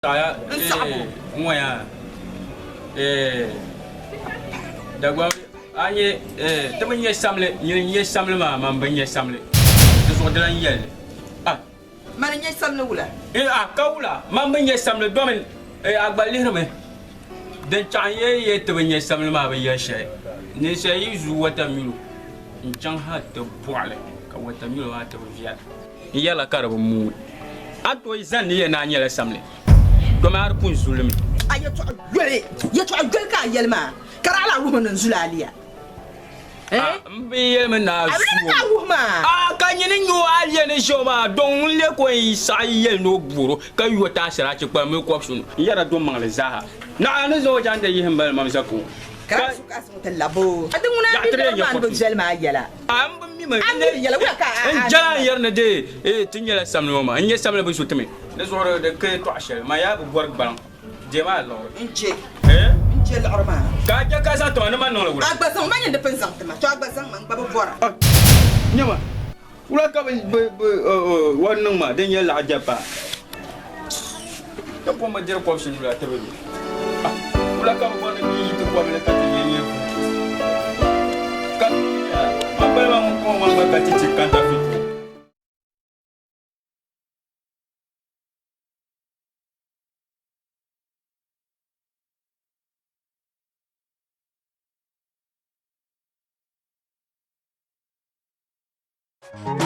N saɣibu ŋɔ yaa Dagbaŋ a nyɛ ti bi nyɛ samli nyini n-nyɛ samli maa man bi nyɛ samli di zuɣu di lan yɛli li. Mani n-nyɛ samli wula? A ka wula man bi nyɛ samli domin a gba lihirimi din chaɣ n yɛn yɛli ti bi nyɛ samli maa bi yɛli shɛli. Ninsal yi zuui watamilo n-chaŋ hal ti bɔɣili ka watamilo maa ti bi viɛla. N yɛrila ka di bi mooi. A ni tooi zani ni yɛli ni a nyɛla samli, dama a di pun zuli mi. A yɛtɔɣa yoli, yɛtɔɣa yoli ka a yɛli maa, ka di a lahi wuhi mi ni n zuli a liya. A m bi yɛlimi ni a A bi zuo ka a wuhi maa. A ka nyini n-nyɛ o aliya ni ʒe o maa, dɔŋ ŋun lee ka o yɛn saɣi yɛli ni o boor o, ka yo ti asiraachi kpalim mini kɔbisinu. N yɛrila do maŋli zaaha. Naɣ a ni zaŋ o chaŋ ti yihi m-mali mam zakuŋ. Ka a su ka a zaŋ o ti lab o. A di ŋuna a Yaɣ mi tiri yɛn liɣiri nyɛ maa ni bi kɔbisinu. viɛli maa yɛla. A m bi mi mi. A mi di yɛla wula ka a N jɛla n yɛri ni dee ee ti nyɛla samli ŋɔ maa. N nyɛ samli bi su ti mi. Di zuɣu di ka yɛtɔɣa shɛli. Man yaa bi bɔri gbaliŋ. Deemi a liɣiri. N je. Ee? N je liɣiri maa. Ka a je ka zaŋ ti ma ni man niŋli wula? A gba zaŋ ma nyini di pun zaŋ ti ma. To a gba zaŋ ma n gba bi bɔra. A nyama, wula ka bi bi bi wan niŋ ma din nyɛ laɣa jɛpa? Ti pun bi diri kɔbisi nula ti bi mi. A wula ka bi bɔri ni bia yi ti kɔbili ka ti nyɛ nyɛ Ka man balima ŋun kɔŋ man gba ka ti ti kanta fito.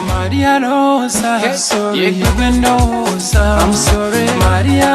Maria Rosa, sorry. I'm sorry. Maria.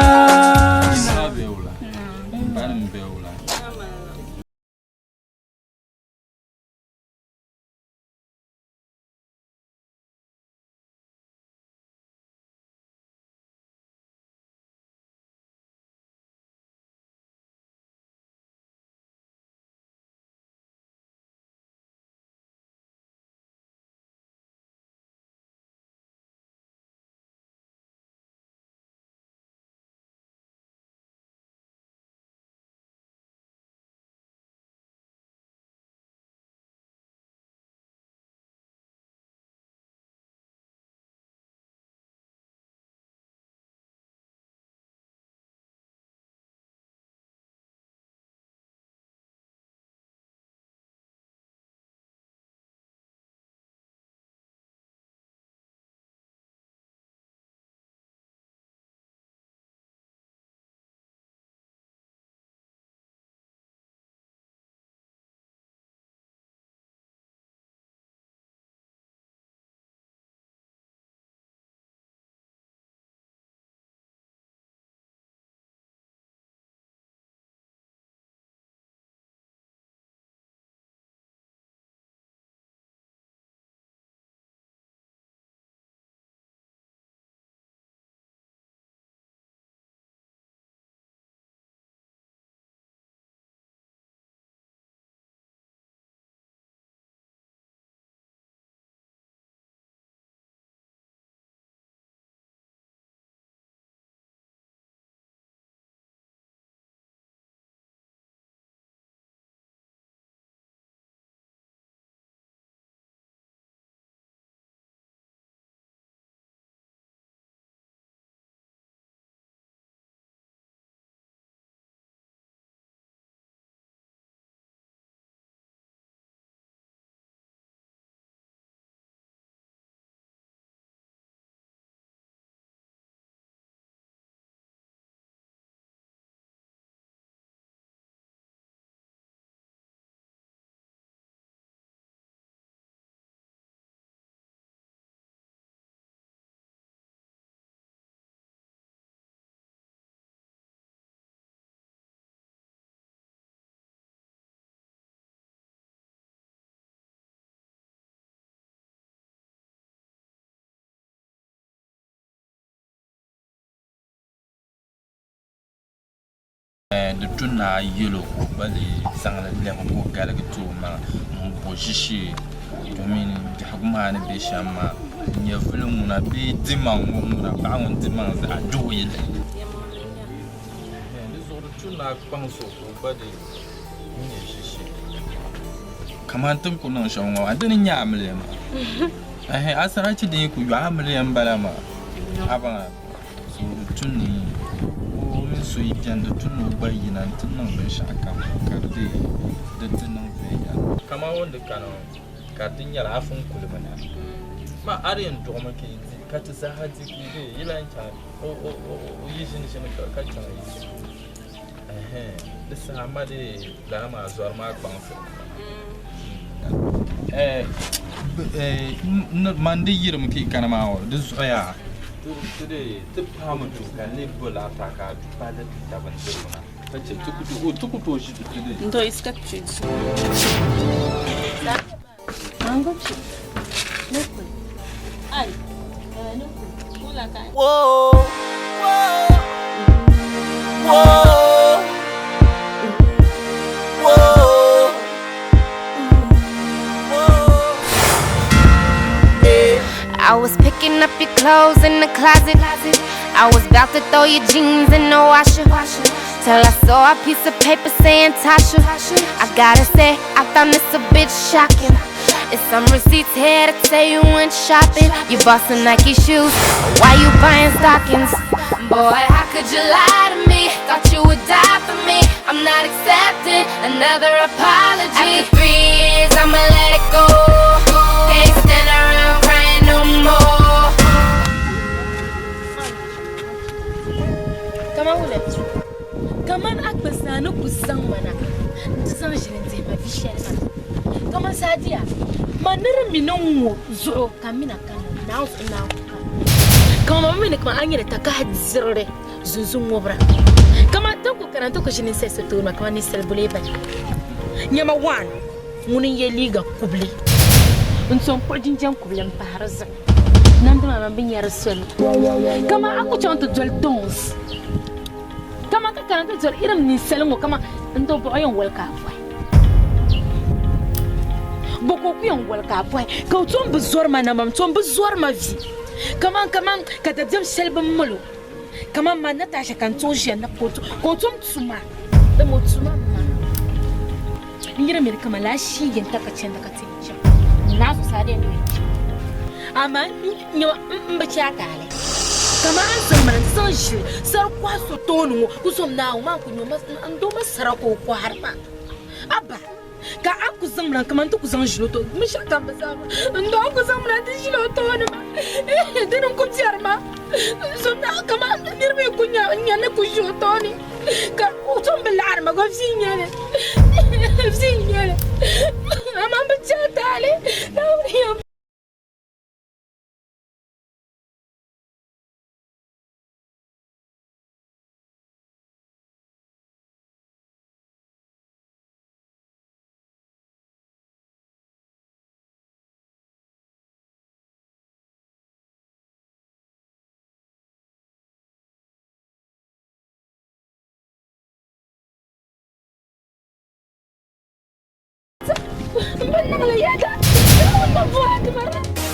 Di tu ni a yɛl o ka o gba lee zaŋli lɛbi ka o galigi ti o maŋa m-bo ʒishee domin biɛhigu maa ni be shɛm maa nyɛvili ŋuna bee dimaŋ ŋɔ ŋuna paɣa ŋun di maŋ zaa duhi li. Di zuɣu di tu ni a kpaŋs o ka o gba dii nya ʒishee. Kamani ti ni ku niŋ shɛm ŋɔ maa di ni nyɛ amiliya maa. Ɛhɛ asarachi din yi ku yɔɣi amiliya m-bala maa. A baŋ a? So di tu ni o. so yi beni di tu ni o gba yina nti niŋ binshɛɣu kam ka di dii di ti niŋ viɛnyɛla. Kaman o ni kana ŋɔ ka di nyɛla a fun kulimi na maa a di yɛn duɣimi ka yi di ka ti zaaha di ka yi dee yi lahi chaŋ o o o yi ʒini ʒini ka chaŋ yi suhu ɛhɛn di saha ma dee lala maa zɔri maa kpaŋsiri Man di yirimi ka yi kana maa ŋɔ di zuɣu yaa ti paami duu ka n lee bo laataa ka a du palli ti ta bindirigu na ka chɛ ti ku tooi ʒi di dee. Ndo iska chidi. Whoa, whoa, whoa, whoa, whoa. Yeah. I was picking up your clothes in the closet. I was about to throw your jeans in the washer. Till I saw a piece of paper saying Tasha. I gotta say, I found this a bit shocking. It's some receipts here to say you went shopping. You bought some Nike shoes. Why you buying stockings? Boy, how could you lie to me? Thought you would die for me. I'm not accepting another apology. After 3 years, I'ma let it go. Can't stand around crying no more. Kaman wula kaman a kpa zaa ni ku zaŋ ma na nti zaŋ ʒili n-dihi ma vi shɛli maa. Kaman Sadiya, ma ni di mi ni ŋ-ŋɔ zuɣu ka m mi na kanna, Naawuni zuɣu Naawuni ku kanna. Kaman ma mi ni kaman a nyɛla takahi dirili zunzun ŋubira. Kaman ti ni ku kana nti ku ʒi ninsal so tooni maa kaman ninsal bulee bala. Nyama one, ŋuni n-ye liiga kubili n-tom kpuɣi jinjam kubili m-pahi di zuɣu. Namdi maa mini binyɛri soli kaman a ku chaŋ ti doli dɔns kaman ka kana ti doli irin ninsali ŋɔ kaman n do buɣa yɛn wali ka a bɔhi bɔ ka o ku yɛn wali ka a bɔhi ka o tom bi zɔri ma nambam tom bi zɔri ma vi kaman kaman ka dabiɛm shɛli bi mali o kaman man Natasha ka n tooi ʒiya na ka o tom tuma dama o tuma ma n yiri mini kaman laa shii yɛn ta ka chɛndi ka ti yɛn chaŋ n naa zuɣusaa di yɛn yɛn chaŋ amaa n bi chɛ a taali kaman a ni zaŋ ma na nti zaŋ ʒili sari kɔhi so tooni ŋɔ ku zom Naawuni maa ku nyo ma n doo ma sara ka o kɔhiri ma aba ka a ku zaŋ ma na kaman ti ku zaŋ ʒili o tooni binshɛɣu kam bi zaa n doo a ku zaŋ ma na nti ʒili o tooni maa dini n-ku biɛri ma zom Naawuni kaman niriba yi ku nya n-nya ni ku ʒi o tooni ka o tom bi laɣiri ma gba vi n-nyɛ li vi n-nyɛ li amaa m bi chɛ a taali Naawuni yɛn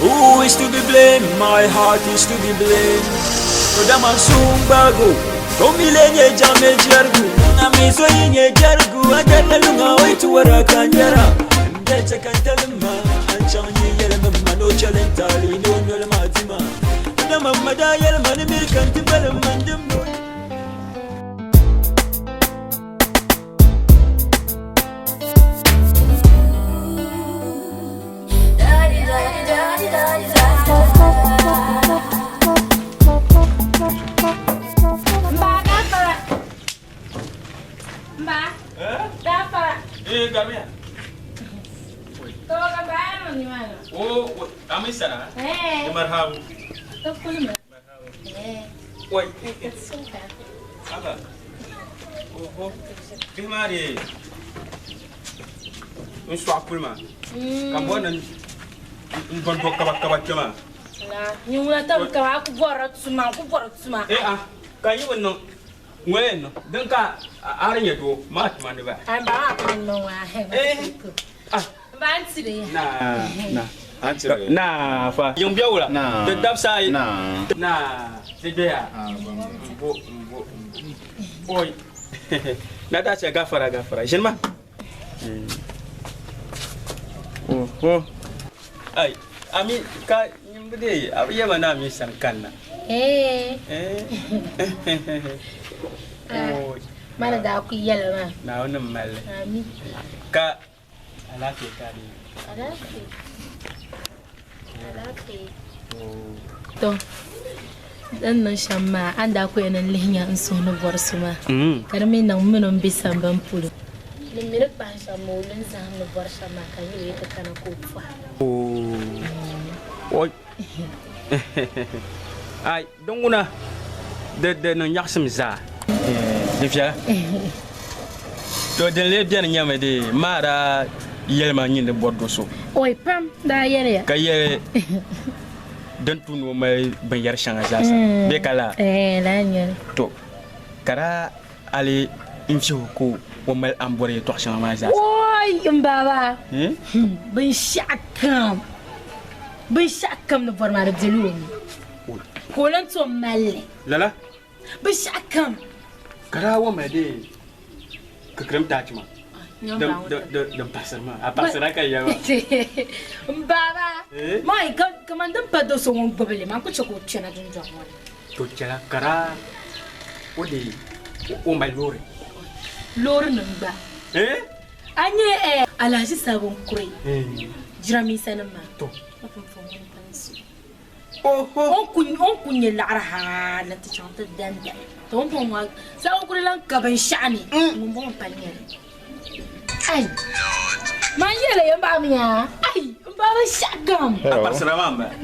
Who is to be blamed? My heart is to be blamed. Kodama sumbago, komilenye jame jergu, namiso yinye jergu, ajalelunga wetu warakanjara. Ndeche kantalima, anchanyi yelma mano chalentali no nolmatima. Kodama madayel manimir kantibel mandim no. Mba gafara. Mba. Gafara. Eh, Gabriel. To ka bayar ni mana. Oh, ami sana. Eh. Marhabu. To kulma. Eh. Wai. Ka sunka. Haka. Oho. Bihi maa dee n sɔɣi puli maa ka bɔ ni n dɔndɔ kaba kaba kpɛ maa. La, ni ŋuna tam kaba a ku bɔrila tuma, a ku bɔri tuma. Eh ah, ka yi bi niŋ ŋɔ yɛn niŋ din ka a di nyɛ doo maa tuma ni ba. Ai ba maa ka niŋ wa. Eh. Ah. Ba n tiri ya. Na na. Na fa. Yiŋ bɛ wula. Na. Di dabisa ayi. Na. Na. Ti gbɛya. N bo n bo n bo. Oi. Natasha gafara gafara. Ʒini ma. Oho. Ai, ami ka nyimbi dee a bi yɛma ni a mi sani kanna. Eh. Eh. Ah. Ma ni daa kuli yɛli maa. Naawuni ni mali li. Ami. Ka alaafee ka a di? Alaafee. Alaafee. To, din niŋ shɛm maa, a ni daa kuli yɛn ni n lihi nya n suhu ni bɔri so maa, ka di mi niŋ m mini o m-be sambani polo. Ni mi ni kpahi shɛm maa, o lu n-zahim ni bɔri shɛm maa, ka n yɛl o yi ti kana ka o pɔhi. Oi! Ai, din ŋuna, di di niŋ nyaɣisim zaa. Di viɛla. To din lee beni nyɛmi di maa daa yɛli ma nyin ni bɔri do so. Oi pam daa yɛliya. Ka yɛli din tu ni o mali binyɛr shɛŋa zaa sa bee ka laa? Ɛɛ, lala n-nyɛ li. To ka daa a lee n vihi o ka o mali a ni bɔri yɛtɔɣ shɛŋa maa zaa sa. Oi m baba, binshɛɣukam, binshɛɣukam ni bɔri maa di bela o ni ka o lan tom mali li. Lala? Binshɛɣukam. Ka daa wa mali dee kikirim taachi maa din paɣisiri maa, a paɣisira ka yɛli maa. M baba, maa kaman din pa do so ŋun gbubi li maa, n ku chɛ ka o kpɛna dundɔŋ ŋɔ ni. To chɛla ka daa o dee o mali loori. Loorinima gba. A nya Alhaji Sabon Kuri jirambiisanima maa? To. Ka pumpɔŋ ŋun pa n-su. Oho! O ni ku nya laɣiri hal nti chaŋ ti dandali. To o ni bɔŋɔ maa, Sabon Kuri lan ka binshɛɣu ni, ŋun bɔŋɔ m-pa nya li. Ai! Man yɛli ya m-baɣa mi ya? Ai! M baɣa binshɛɣu kam. A kparisira maa m-bala.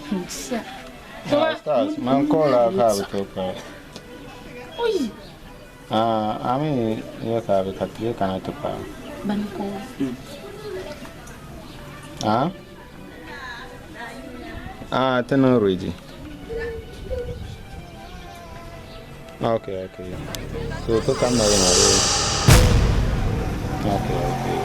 Ah, stars, man call a ka bi to pa. Oi! Ah, a mi ya ka bi ka ti kana ti pa. Ban ko. Ah? Ah, ti niŋ ready. Okay, okay. So to kam na yana re. Okay, okay.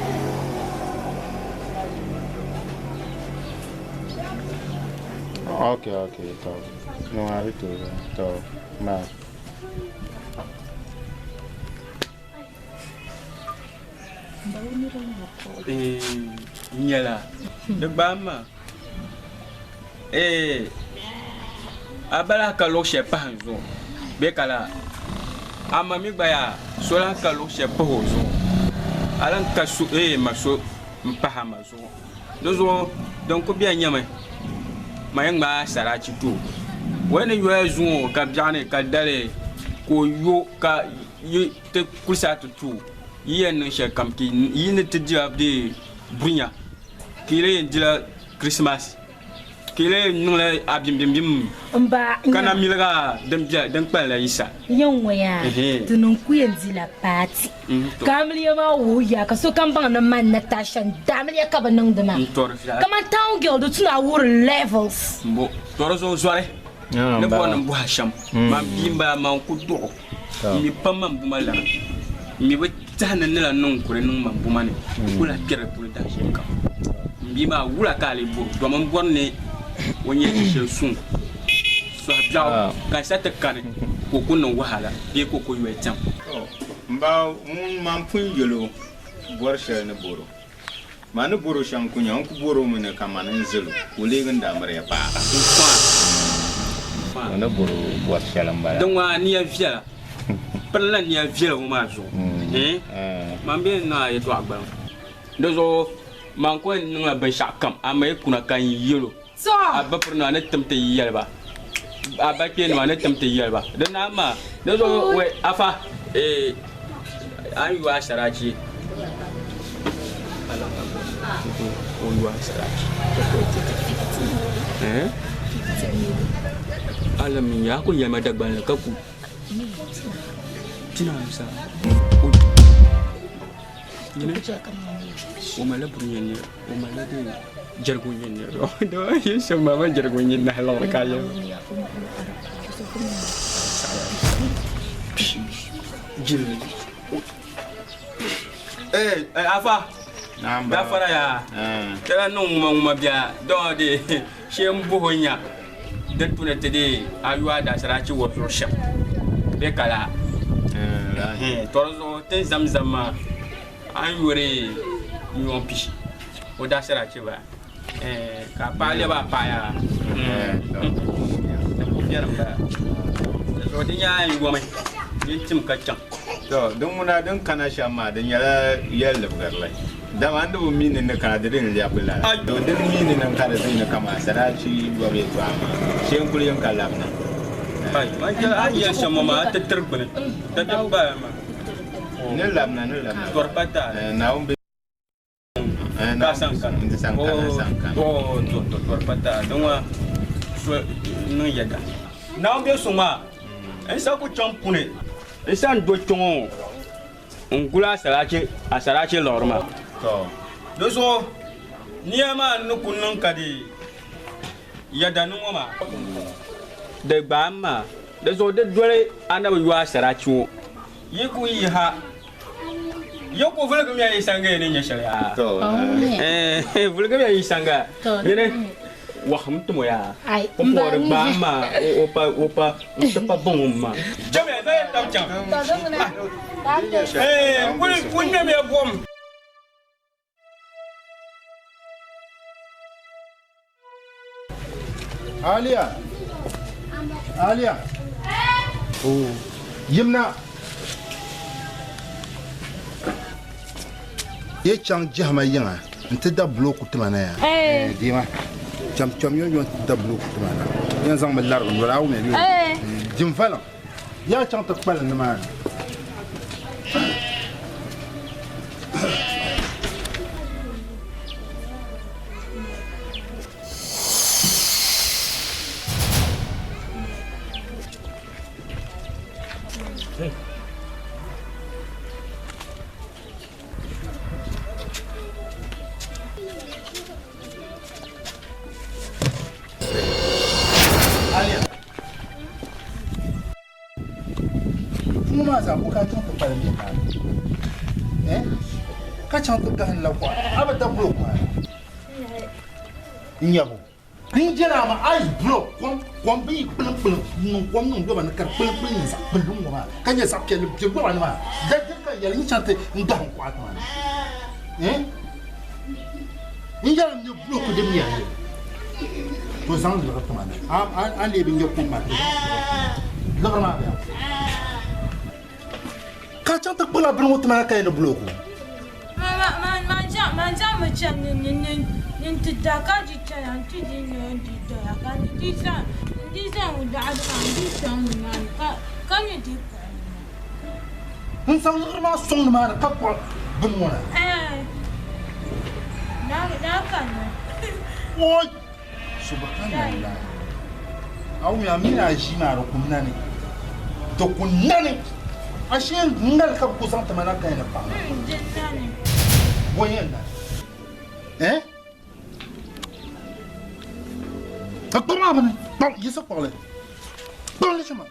Okay, okay, to. No, I to, to. Bye. Eh, nyɛla di gbaai ma eh a ba lahi ka luɣ shɛli pahi n zuɣu bee ka laa a ma mi gba yaa so lahi ka luɣ shɛli pahi o zuɣu a lahi ka so eh ma so m pahi a ma zuɣu di zuɣu din ku beni nyɛmi ma yɛn ŋmaai saraachi ti o o yi ni yoya zuŋɔ ka biɛɣuni ka dali ka o yo ka yi ti kulisa ti tu o yi yɛn niŋ shɛli kam yi ni ti dila dee bunya ka yi lee yɛn dila Krismas ka yi lee niŋla a bimbimbim ka na miligi a din bɛ din kpalim la yi sa. Yɛn ŋɔ yaa, ti niŋ ku yɛn dila paati ka amiliya maa wuhi ya ka sokam baŋ ni man Natasha n-daamiliya ka bɛ niŋdi maa. Kaman town girl di tu ni a wuhiri levels. Mbo, tɔri zuɣu zɔri ni bɔri ni m bɔhi a shɛm, man bia m-bala man ku duɣi o. N mi pam man buma lana. N mi bi tɛhi ni ni lahi niŋ kuli niŋ man buma ni n ku lahi kpɛri di puuni dahinshɛli kam. M bia maa wula ka a lee bɔri o? Dama m bɔri ni o nya ʒi shɛli suŋ sɔhi biɛɣu ka n sa ti kani ka o ku niŋ wahala bee ka o ku yoli tɛm. M ba ŋun man pun yɛl o bɔri shɛli ni bɔr o. Man ni bɔr o shɛm ku nya, n ku bɔr o mi ni kaman n zil o ka o leegi n daamiriya paɣa. O ni bɔr o bɔri shɛli m-bala. Di ŋɔ a nia viɛla, pirinla nia viɛla ŋɔ maa zuɣu, eeh, man bee n-niŋ a yɛtɔɣa gbaliŋ. Di zuɣu man ku yɛn niŋla binshɛɣukam, amaa yi kuna ka n yɛl o, a ba pirinima ni tim ti yɛli ba, a ba kpeenima ni tim ti yɛli ba, di naai maa. Di zuɣu wɛ afa, eeh, a ni yo a saraachi. O yo a saraachi. Eh? Ala min ya ku yɛlima Dagbanli ka ku pinaanu sa. O malila buri nyɛ nira, o malila dee jɛrigu nyɛ nira. Doo shɛba maa ma jɛrigu nyɛ nahi liɣiri ka a yɛli. Jilli. Ee afa. Gafara ya. Tɛla niŋ ŋuma ŋuma bia dɔɔ de shee n buhi o nya din tu ni ti dee a yo a daasarachi wɔ zuɣu shɛm bee ka laa. Tɔ di zuɣu ti ni zam zam maa a ni yori miliɔn pishi o daasarachi bala ka a paɣa lɛbi a paɣa yaa di ku biɛri m-bala. Di zuɣu di nyaanga n yomi din tim ka chaŋ. To, din ŋuna din kana shɛm maa di nyɛla yɛlilibigirili. Dama n di bi mi ni ni kana di din lɛbigi lala. To, din mi ni niŋ ka di zini kaman saraachi yɔbu yɛtɔɣa maa, shee n-kuli yɛn ka labina. Ai, man chɛ a ni yɛli shɛm ŋɔ maa, a ti tiri gbini. Dabiɛm gbaai a maa. Ni labina, ni labina. Tɔri pa taali. Naawuni be Ka san kana. N san kana, san kana. To, to, to, tɔri pa taali. Din ŋɔ so niŋ yɛda. Naawuni be suŋ maa, n sa ku chaŋ puni, n sa n do kpe ŋɔ n guli a saraachi liɣiri maa. To. Di zuɣu nia maa ni ku niŋ ka di yɛda niŋ ŋɔ maa, di gbaai m maa. Di zuɣu di doli a na bi yo a saraachi ŋɔ. Yi ku yi ha, yi ku vuligimiya yi sanga yi ni nya shɛli yaa. Vuligimiya yi sanga nyini wɔhim timo yaa. O pɔri gbaai m maa, o pa, o pa, n ti pa bɔŋ m ma. Chamiya, zaŋya tab chaŋ. Kuli ŋmɛmiya buɣim. Aliya! Aliya! Oh, yimna! Ye chaŋ jɛhima yiŋa nti da bulooku tima na ya. Eh. Dima. Cham cham yo yo nti da bulooku tima na. Yɛn zaŋmi larigi noli a wumya yo. Eh. Jim valiŋ. Yaa chaŋ ti kpalim nimaani. Ŋɔ maa zaa ko ka chaŋ ti kpalim bɛ maa eh? Ka chaŋ ti gahim la kuɣa a bi da block maa n nyɛbu n jɛla ama ice block kom kom bi yi kpilim kpilim niŋ kom niŋ loba ni ka di kpilim kpilim nyɛ zaɣ kpilim ŋɔ maa ka nyɛ zaɣ piɛlli bɛ loba ni maa da diri ka yɛli n chaŋ ti n gahim kuɣa ti maa eh? N yɛli n nyɛ block din mɛri li to zaŋ liɣiri tima na a ni lee bi nyɛ kum maa to zaŋ liɣiri maa bɛ ka chaŋ ti kpuɣila bini ŋɔ tima na ka yɛn ni block o. Man zaŋmi chani ni ni n ti da ka di chana n ti di ni n di doya ka ni di zaŋ n di zaŋ laɣiri maa n di sɔŋ nimaani ka ni di kpuɣi N zaŋ liɣiri maa sɔŋ nimaani ka kpuɣi bini ŋɔ na. Oi! Subhanallah. A wumya a mini a ʒii maa di ku nani. Di ku nani. A shee ŋali ka bɛ ku zaŋ ti ma na ka yɛn ni paɣi ma. Bɔ n-yɛn nani? Eh? Ka kpuɣi maa bini. Kpuɣi, yiɣisi kpuɣili. Kpuɣili chɛ ma.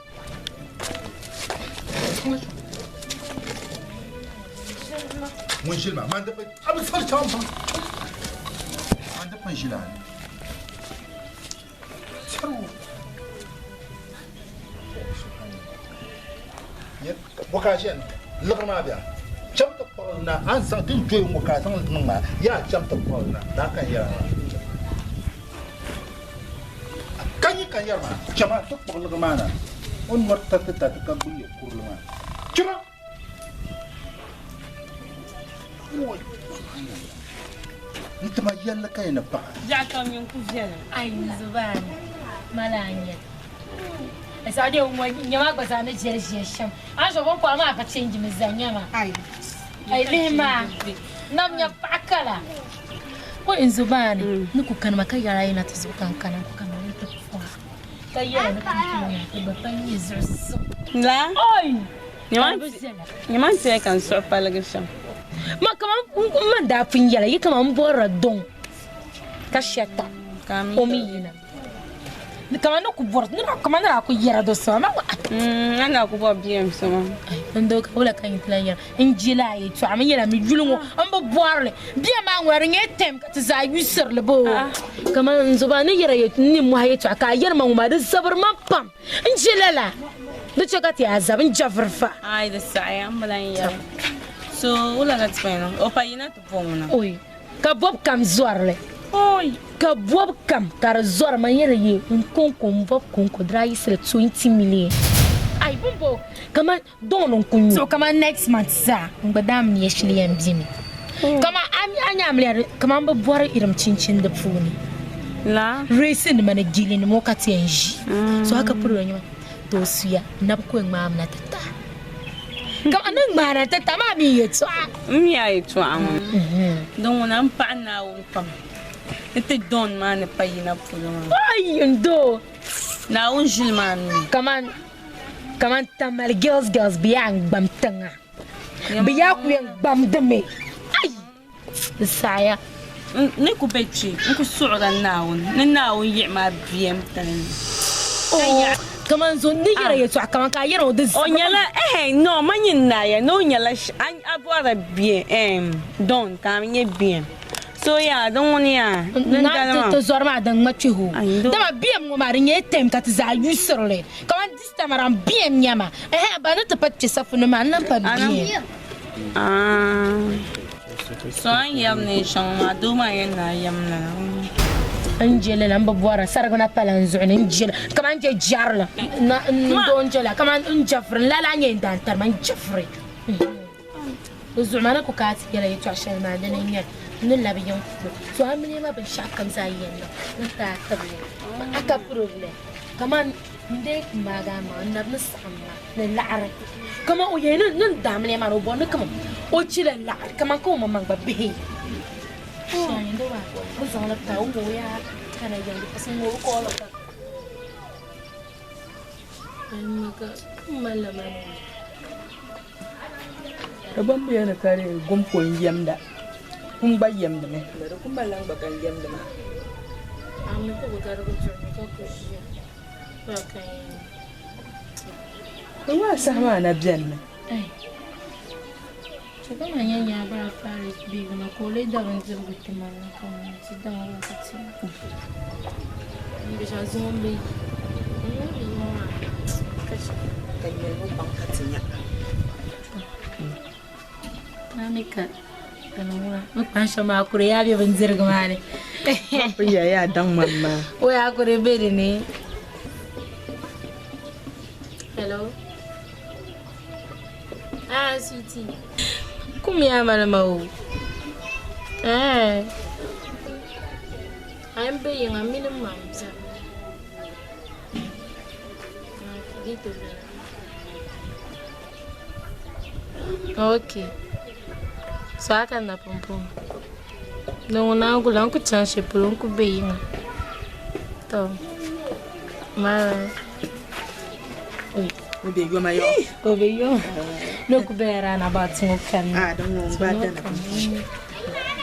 Ŋun ʒili maa, man di a bi sɔri chaŋ ba. Man di pun ʒili a ni. Sɔri o. Bɔ ka a ʒiya niŋ? Liɣiri maa bɛ a. Cham ti kpuɣili na, a ni zaŋ din doya ŋɔ ka a zaŋ li niŋ maa, yaa cham ti kpuɣili na, daa ka n yɛra maa. Ka nyi ka yɛri maa, Chama ti kpuɣi liɣiri maa na. O ni nɔri tariti tariti ka gbubi yɛ kurili maa. Chama! Oi! N tima yɛlli ka yi ni paɣi. Biɛɣu kam nyin ku viɛlim. Ai n zubaani mali a nyɛli. Saɣa de ŋɔ nyɛma gba zaa ni jɛri ʒiya shɛm. A ni zuɣu bin kɔhi maa ka change mi zaa nyɛma. Ai lihi maa nam nyɛ paɣa kala. Ko n zubaani ni ku kanima ka yɛra yina ti zuɣu ka n kana ku kanima ni ti pɔha ka yɛra ni kunkuni maa ka gba pa nyɛ zuɣu suŋ. La. Oi! Nyɛma n tiɛ ka n suhu paligi shɛm. Ma kaman n man daa pun yɛla yi kaman n bɔrila dɔŋ ka shɛta o mi yina. Kaman ni ku bɔri ni kaman ni daa ku yɛra do so ma A ni daa ku bɔri biɛm so maa. N doo ka wula ka n ti lan yɛra n je la a yɛtɔɣa mi yɛla mi yuli ŋɔ n bi bɔri li bia maa ŋuna di nyɛla tɛm ka ti zaa yusiri li boo kaman n zoba ni yɛra n nimmɔhi yɛtɔɣa ka a yɛri ma ŋɔ maa di zabiri ma pam n je lala di chɛ ka ti yaa zabi n jɛviri fa. Aai di saɣiya m bi lan yɛli so wula ka ti pun yɛn niŋ o pa yina ti bo ŋuna. Oi ka bɔb kam zɔri li. Oi ka bɔb kam ka di zɔri ma yɛli ye n konko n bɔb konko di daa yiɣisila 20 million. Ai bumbo kaman Don n ku nyu. So kaman next month zaa n gba daa mi ya shili yɛn bemi. Kaman a nya amiliya kaman bi bɔri irim chinchini di puuni. La. Reesi nima ni gili nima o ka ti yɛn ʒi. So haka puri o nyuma to o suya nabi ku yɛn ŋmaami na ti tahi. Kaman ni ŋmaai na ti tahi maa mi yɛltɔɣa. M mi a yɛltɔɣa ŋɔ. Din ŋuna m paɣi Naawuni pam ni ti Don maa ni pa yina polo maa. Ai n doo! Naawuni ʒili maa mi. Kaman Kaman Tamale girls girls bɛ yaa n-gbam tiŋa. Bɛ yaa ku yɛn gbamdimi. Ai! Di saɣiya. N ni ku be kpe, n ku suɣirila Naawuni ni Naawuni yiɣi ma biɛm tali ni. Ka yaɣi. Kaman zo ni yɛra yɛltɔɣa kaman ka a yɛra o di O nyɛla ɛhɛn no ma nyin naaya ni o nyɛla a bɔrila biɛm ɛɛm don ka a mi nyɛ biɛm. So yaa din ŋuni yaa din dali maa. Ti zɔri maa din ŋma kpihi o. Dama biɛm ŋɔ maa di nyɛla time ka ti zaa yusiri li. Kaman this time around biɛm nyɛ ma. Ɛhɛn ba ni ti pa kpe safu ni maa n lahi pa biɛm. So a ni yɛri neen shɛŋa maa doo maa yɛn naai yɛm lala. N je lala m bi bɔra sarigi na pala n zuɣu ni n je li kaman n je jɛrili n doo n je la kaman n jɛfiri n lala nyɛ n daantarima n jɛfiri. Di zuɣu maa ni ku ka a ti yɛla yɛtɔɣ shɛli maa dini n-nyɛ li, n ni labi yiŋ polo. To a mini ma binshɛɣu kam zaa yi yɛn niŋ, n ni ti a tibili. A ka problem kaman n dee ku maagi a maŋa, n nabi ni saɣim ma ni laɣiri. Kaman o yɛli ni ni daa mini maa ni o bɔri ni kaman o chila laɣiri kaman ka o maŋmaŋ gba bihi. Bɛ zaŋli pa o ŋɔ o yaa kana yiŋ di pasi ŋ-ŋɔ o kɔɔli ka. Di bɔmbuya ni ka di gum ko n-yɛmda, kum gba yɛmdimi. Di kum ba lan gba ka n-yɛmdi maa. Di maa saha maa na benimi. Ka nyɛlimi baŋ ka ti nya. Hello. Ah, sweetie. Kum ya malama o. Eh. An be yiŋa mini ma m-beni. Ok. So a kanna pumpɔŋɔ. Ni ŋuna n gula n ku chaŋ shɛli polo n ku be yiŋa. Tɔ. Bye. O be yoma yɔ. O be yoma. Ni o ku bela round about ŋɔ kanna. Ah, din ŋɔ n gba dana pumpɔŋɔ.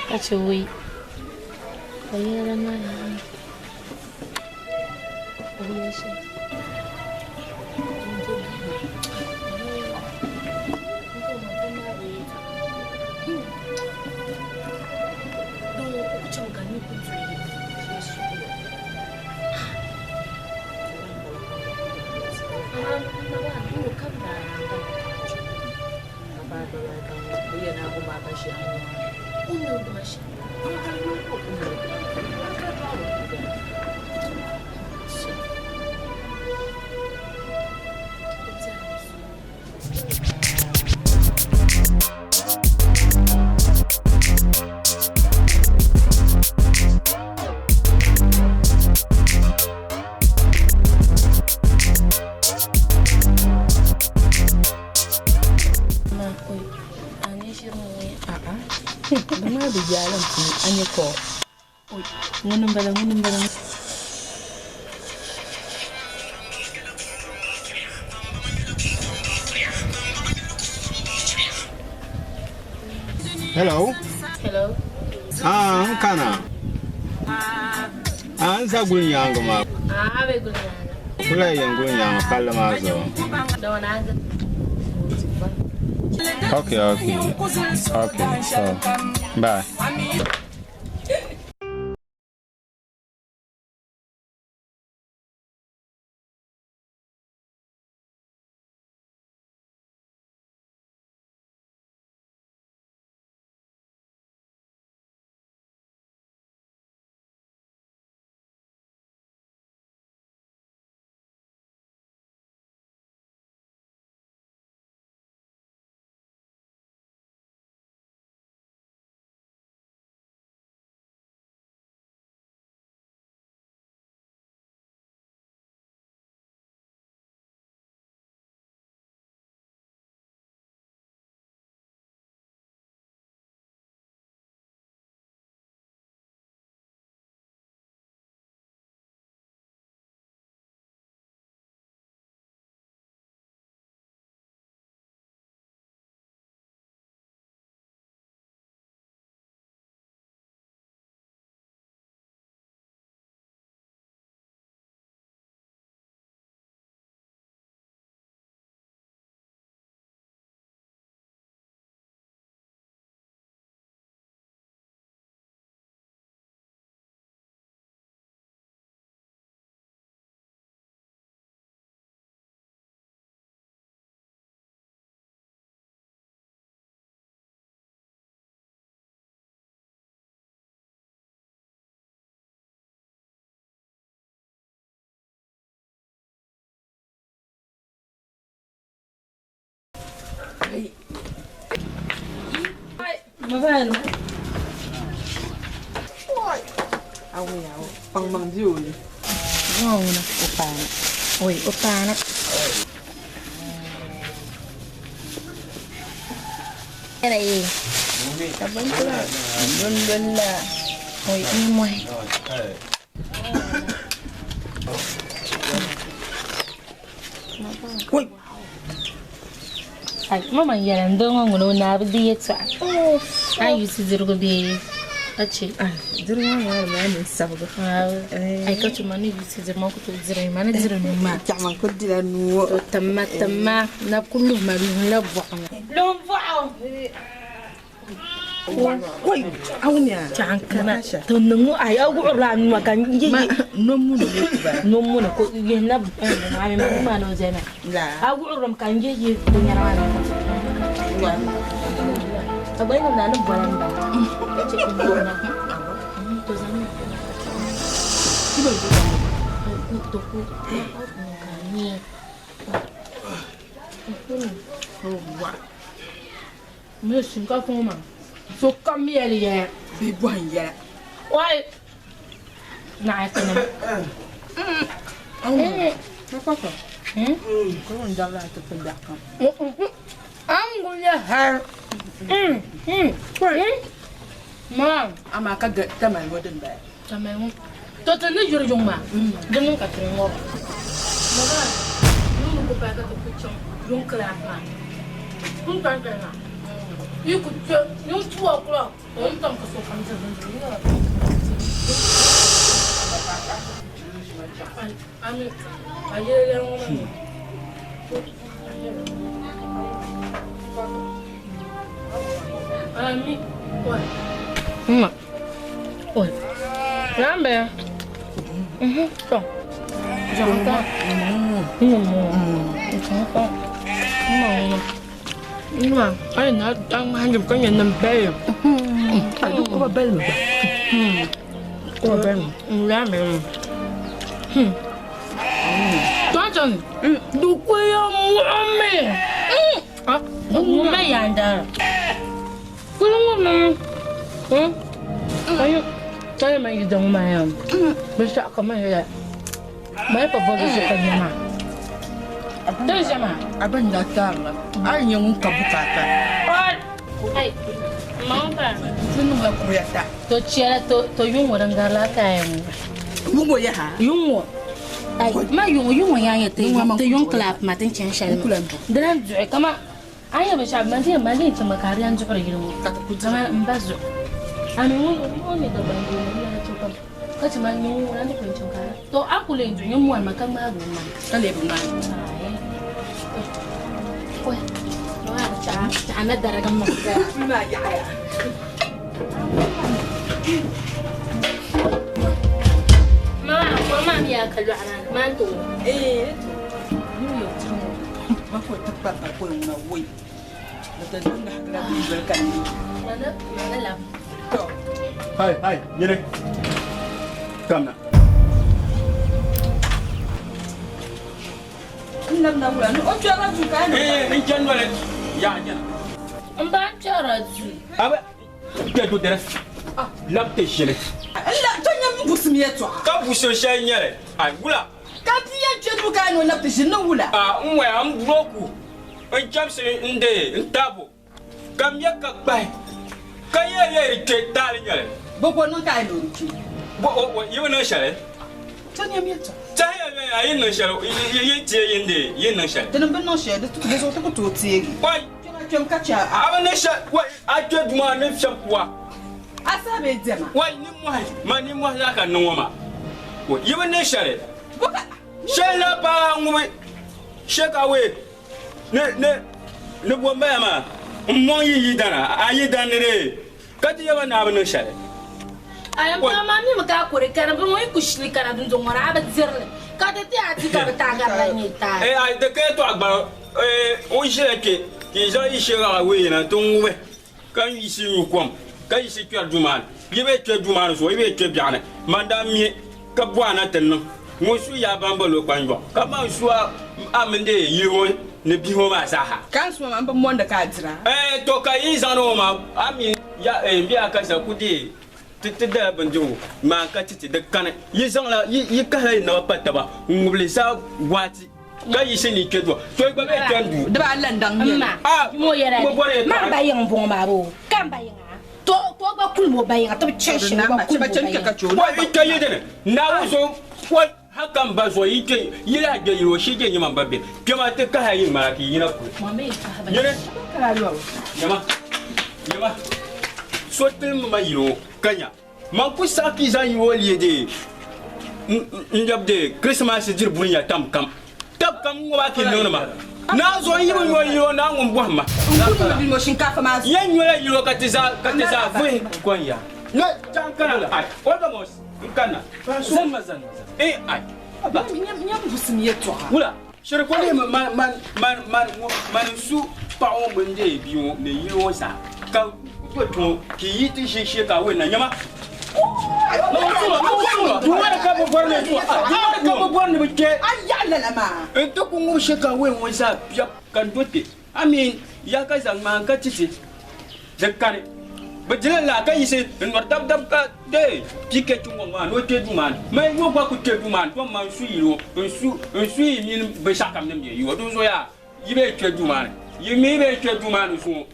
Ka che wei. Ka yɛla maa. O bi yɛli shɛli. Maa bi yaali n puni a nyɛ ka ŋuni n bala ŋuni n bala. Hello. Hello. Ah, n kana. Ah, n za guli nyaanga maa. Ah, a be guli nyaanga. Kula yɛn guli nyaanga palli maa zuɣu. Okay. Okay, so, bye. Kpaŋmaŋ bɛ o ni. O paana. Oi, o paana. Lollola. Oi, nimmohi. Ai, mama yɛla n doo ŋɔ ŋuni o naa bi di yɛltɔɣa. A yi yuusi dirigu bee ka che. Dirigu maa maa maa ni sabigi. Ai ka che ma ni yuusi dirigu ma ku tooi diri ma ni diri nuu maa. Chaɣa ku dila nuu ŋɔ. To timma timma na ku luhi ma luhi la bɔɣu ŋɔ. Luhi bɔɣu. Wai, awunya. Chaɣa kana. To niŋ ŋɔ ai a wuɣirila a nuu ka ye ye. Nomuni ne ba. Nomuni ko yihi na ma mi ma ma no zema. A wuɣirimi ka n ye ye binyɛra maa ni. A gba yi na ni bɔla n bala. Ka che ka n na. To zaŋ mi. To ku ka ni. Mi shinkafa ŋɔ maa sokam mi yɛli yɛya. Bɛ bɔhim yɛla. Wai naɣi ti nim. Ma. Amaa ka tamali ŋɔ din bala. Tamali ŋɔ. To ti ni yuri yuŋ maa di niŋ ka ti ŋɔba. Mama, yuŋ ni ku paai ka ti ku chaŋ yuŋ kilaasi maa. N kpani kpani maa. Yi ku kpe yuŋ 2 o'clock o ni tam ka sokam diri bindirigu. Ami, a yɛli lɛri ŋɔ maa. Ami, oi. Ma. Oi. Lambe. To. Janga. Janga. Ma. Ma, ai na dang hanjim ka nyɛ nim bɛyi. A du ko ba bɛli mi gba. Ko ba bɛli mi. Lambe. Tɔntɔn, dukuya muɣimi. Ah, ŋun yanda. Kuli ŋɔ mi. Ayo, tani ma yi daŋ maa ya. Binshɛɣu ka man yɛla. Mali pa bɔbi zuɣu ka nyɛ maa. Dini ʒe maa. A bin daa taarila. A yi nyɛ ŋun ka bukaata. Ai, ma ŋɔ pa. Ti niŋla kuya ta. To chɛla to yuŋ ŋɔ din garila ka yɛn ŋɔ. Yuŋ ŋɔ yaha? Yuŋ ŋɔ. Ai, ma yuŋ yuŋ ŋɔ yaa nyɛ ti yuŋ kilaap ma tin chani shɛli maa. Di lan duɣi kama a yɛ binshɛɣu man ti yɛn man ti yɛn chɛmi ka a di lan duɣiri yili ŋɔ. Kama n ba zuɣu. A mi ŋun o ni Dagbaŋ doo ŋɔ n yɛla chɛ pam ka chɛ ma n nyɛ ŋun ŋuna ni kuli chaŋ ka to a kuli yɛn duɣi nyɛ mɔri ma ka ŋmaagi o maŋa. Ka lee bi ŋmaagi. Oi, chaɣa na darigi maŋ. Puli maa yaɣaya. Ma, ko ma mi ya ka lɔɣu maa ni, maa n tooi. Ee, ma ko ti kpa pa ko ŋuna woi. Dr. Dunga hakila bi doli ka ni. Mana, mana la. To. Hai, hai, nyini. Kamna. N lam na wula ni o kpɛrila duu ka ni. Ee, n chani noli yaɣa nyɛla. N ba n kpɛrila duu. Abe, kpɛ du dini. Lab ti ʒili. N la, to nyɛ m busim yɛltɔɣa. Ka busim shɛli nyɛli, ai wula. Ka bia yɛn kpɛ duu ka ni o lab ti ʒili ni wula. A n waya n buroku n chɛmsi n deei n taabo ka mɛ ka kpahi ka yɛli yɛli di kpɛ taali nyɛli. Bɔ ka o niŋ ka a yi ni o di kpɛ? Bɔ o o yi bi niŋ shɛli. To nyɛ yɛltɔɣa. Tɛhi ya yɛli a yi niŋ shɛli yi teei yi ni deei yi niŋ shɛli. Ti ni bi niŋ shɛli di zuɣu ti ku tooi teegi. Wai! Kpɛma kpɛm ka chɛ a. A bi niŋ shɛli wai a kpɛ duu maa ni fiɛm kuwa. A saha bee diɛma? Wai nimmohi ma nimmohi zaa ka n niŋ ŋɔ maa. Yi bi niŋ shɛli. Shɛli na paai ŋubi shɛkawe ni ni ni bombaya maa n mɔŋ yi yidana a yidan ni dee ka ti yaba naa bi niŋ shɛli. Ayi m paɣa maa mimi ka a kuri kana bini ŋɔ yi ku shili kana dundɔŋ ŋɔ ni a bi diri li ka ti ti a di ka bi taagari la nyɛ taali. Ee ayi di ka yɛtɔɣa gbali ee o ʒila kpe ka yi zaŋ yi shɛkawe yina nti ŋubi ka yiɣisi nyu kom ka yiɣisi kpɛri duu maa ni. Yi bee kpe duu maa ni zuɣu, yi bee kpe biɛɣu ni. Man daa mi ka bɔhi na ti niŋ ŋun su yaa ban bali o kpanjɔɣu, ka man su a mini dee yili ŋɔ Ni bihi ŋɔ maa zaaha. Ka n suma maa, m bi mɔndi ka a dira. Ɛɛ, to ka yi zaŋdi ŋɔ maa, a mi ya, ɛɛ, m bia ka za ku deei ti ti dala bindirigu maa ka ti ti di kani. Yi zaŋla, yi, yi kahila yi naba pa taba n-ŋub li zaa waati ka yiɣisi ni yi kpe duu. To yi gba bee kpɛm duu. Di baa lan daŋ nyɛ li. M ma, A, yi mo yɛra m bi bɔri ni yɛtɔɣa. man ba yiŋ m-bɔŋɔ maa boo? Ka m ba yiŋa? To, ka o gba kulim o ba yiŋa, ti bi chani shɛli, o gba kulim o ba yiŋa. Wai, yi kpe yi dini, Naawuni zuɣu, wai! Hal ka m ba zuɣu yi kpe yi lahi gbe yili o shee je nyɛma m ba bihi. Kpɛma ti kahi a yi ŋmana ka yi yina kuli. Yili nyɛma nyɛma so tilim ma yili o ka nya man ku saɣi ka yi zaŋ yili o leei dee n lɛbi dee Krismas diri buni nya tam kam. Tab kam ŋɔ maa ka yi niŋdi ma. Naa zuɣu n yi bi nyo yili o naa ŋun bɔhim ma. Yɛn nyola yili o ka ti zaa vuhi. Ne chaŋ kana ai Odomos. N kanna. Zanima zanima zanima. Eh ai. Aba. Nyam busim yɛtɔɣa. Wula. Shiri ko lihimi man man man man ŋɔ man n su paɣa ŋɔ mini dee bia ŋɔ ni yili ŋɔ zaa ka do kpe ŋɔ ka yi ti ʒi shee ka a wuli na nyama. Duuma ni ka bɛ bɔri ni duuma ni ka bɛ bɔri ni bɛ kpe. A yaɣi lala maa. N ti ku ŋubi shee ka a wuli ŋɔ zaa piɛb ka n do kpe. A mi ya ka zaŋ ŋmaa ka ti ti di kani. Bɛ dili laa ka yiɣisi n-nɔri dabdab ka deei PK Chungɔŋ maa ni o kpe duu maa ni. Mali yo gba ku kpe duu maa ni tom ma n su yili o, n su n su yi mini binshɛɣukam din be yi o. Dinzuɣu yaa yi bee kpe duu maa ni, yi mi bee kpe duu maa ni zuŋɔ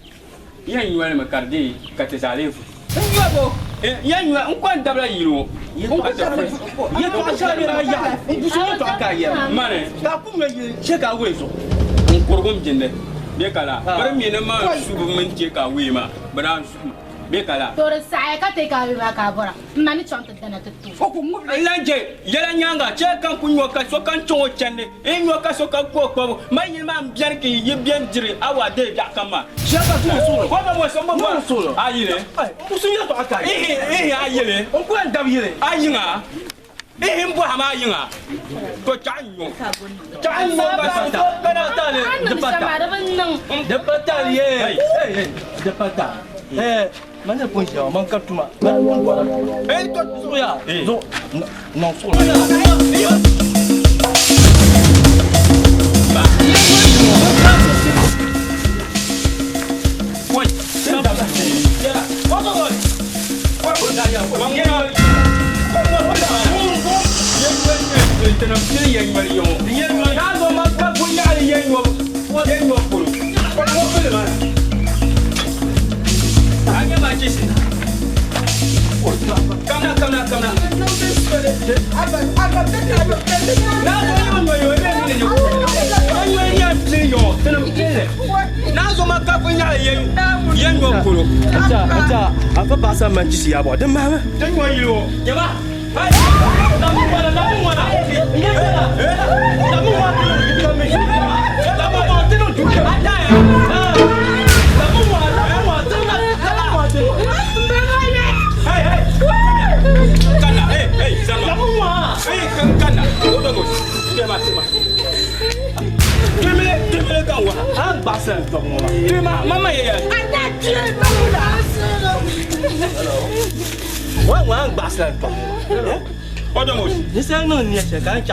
yɛn nyoli mi ka di deei ka ti zaa lee vuhi. N nyɔbu yɛn nyoli n ko n dabila yili o. Yɛtɔɣa shɛli bɛ daa yaɣi n busi yɛtɔɣa ka a yɛri Mani. Ka a ku ŋme yili chɛ ka a wuhi zuɣu. N kurigim jinli bɛ ka la. Bɛ di mi ni maa subu mini chɛ ka a wuhi maa, bɛ daa zuhi ma bɛ ka la. To di saɣiya ka ti ka a bɛ maa ka a bɔra, m ma ni chaŋ ti dana ti ti o. N lan je yɛla nyaaŋa, chɛ ka n ku nyo ka sokam chaŋ o chandi, n nyo ka sokam ku o kpabu. Man yili maa m-beni ka yi beni diri awa deei biɛɣu kam maa. Chɛ ka ti suhuri. Ko ba mo so m-bi bɔri a yili. N ku sun yɛtɔɣa ka a yɛli. Ihi, ihi a yili. N ku yɛn dabi yili. A yiŋa. Ihi m bɔhim a yiŋa. To chaɣ n nyo. Chaɣ n nyo ka so kana Di A niŋ pa shɛm maa, di bi niŋ. Di pa tali yee. Hey, hey, di pa tali. Eh, man ni pun ʒiya ŋɔ, man ka tuma. Man pun bɔra tuma. Eh, to Zuɣu yaa, zuɣu, niŋ suɣulo. Afa paɣa sani man chisi yaa bɔ din mahimi.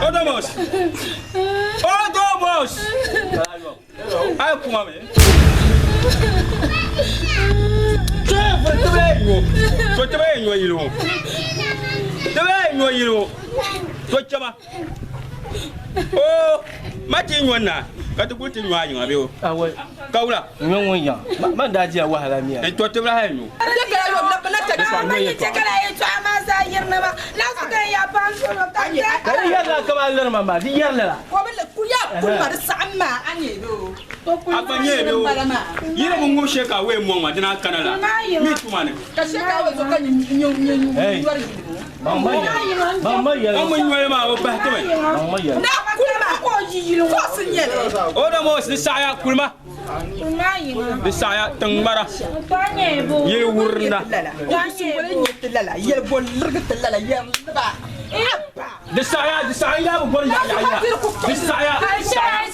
Odomos. Odomos. Odomos. Ai kuma me. To tebe nyo yilo. Tebe nyo yilo. To chama. Oh, ma ti nyo na. Ka ti ku ti nyo ayi ngabe o. Awai. Ka wula. Nyo ŋun ya. Man daa jiya wahala miya. E to tebe ha nyo. Ka di yɛrila ka maa liri ma maa, di yɛrila la. Afa nye be o. Yiri bu ŋub she ka wee mɔŋ ma dina kana la. Mi tuma ni. Hey. Man ma yɛli. Man ma yɛli. O mi nyoli maa o bahi timi. Man ma yɛli. Odomos di saɣaya kulima. Di saɣaya tiŋgbara. Yili wurinda. Di saɣaya di saɣaya yaa bi bɔri yaɣa yaɣa yaɣa. Di saɣaya di saɣaya.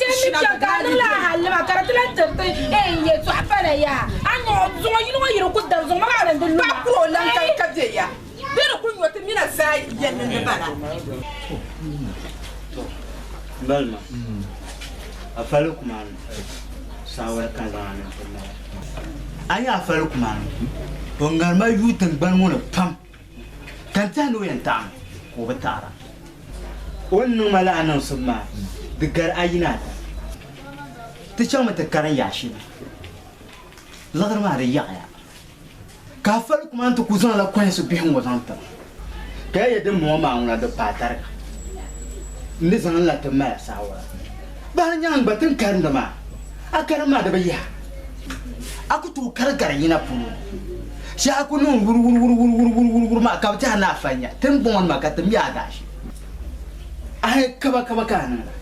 Balima. Afali Kumanu, saawara ka zaŋ a ni ti mali. A nya Afali Kumanu, o ŋarima yuui tiŋgbani ŋɔ ni pam, ka n tɛhi ni o yɛn taɣimi ka o bi taɣira. O ni niŋ ma lala niŋsim maa, di gari ayi ni ata. Ti chaŋmi ti karim yaɣishɛli, liɣiri maa di yaɣiya. Ka Afali Kumanu ti ku zaŋla kɔhinsi bihi ŋɔ zaŋ ti ma, ka ya ya din bɔŋɔ maa ŋuna di paai tariga. N ni zaŋ la ti mali saawara. Bahi nyaŋ gba ti ni karindi maa, a karim maa di bi yihi a. A ku tooi kari gari yina polo ni. Shee a ku niŋ wuruwuruwuruwuruwuruwuru maa ka bɛ tɛhi ni a fa nya. Ti ni bɔŋɔ nima ka ti mi a daashee. Ahi kabakaba ka a niŋda,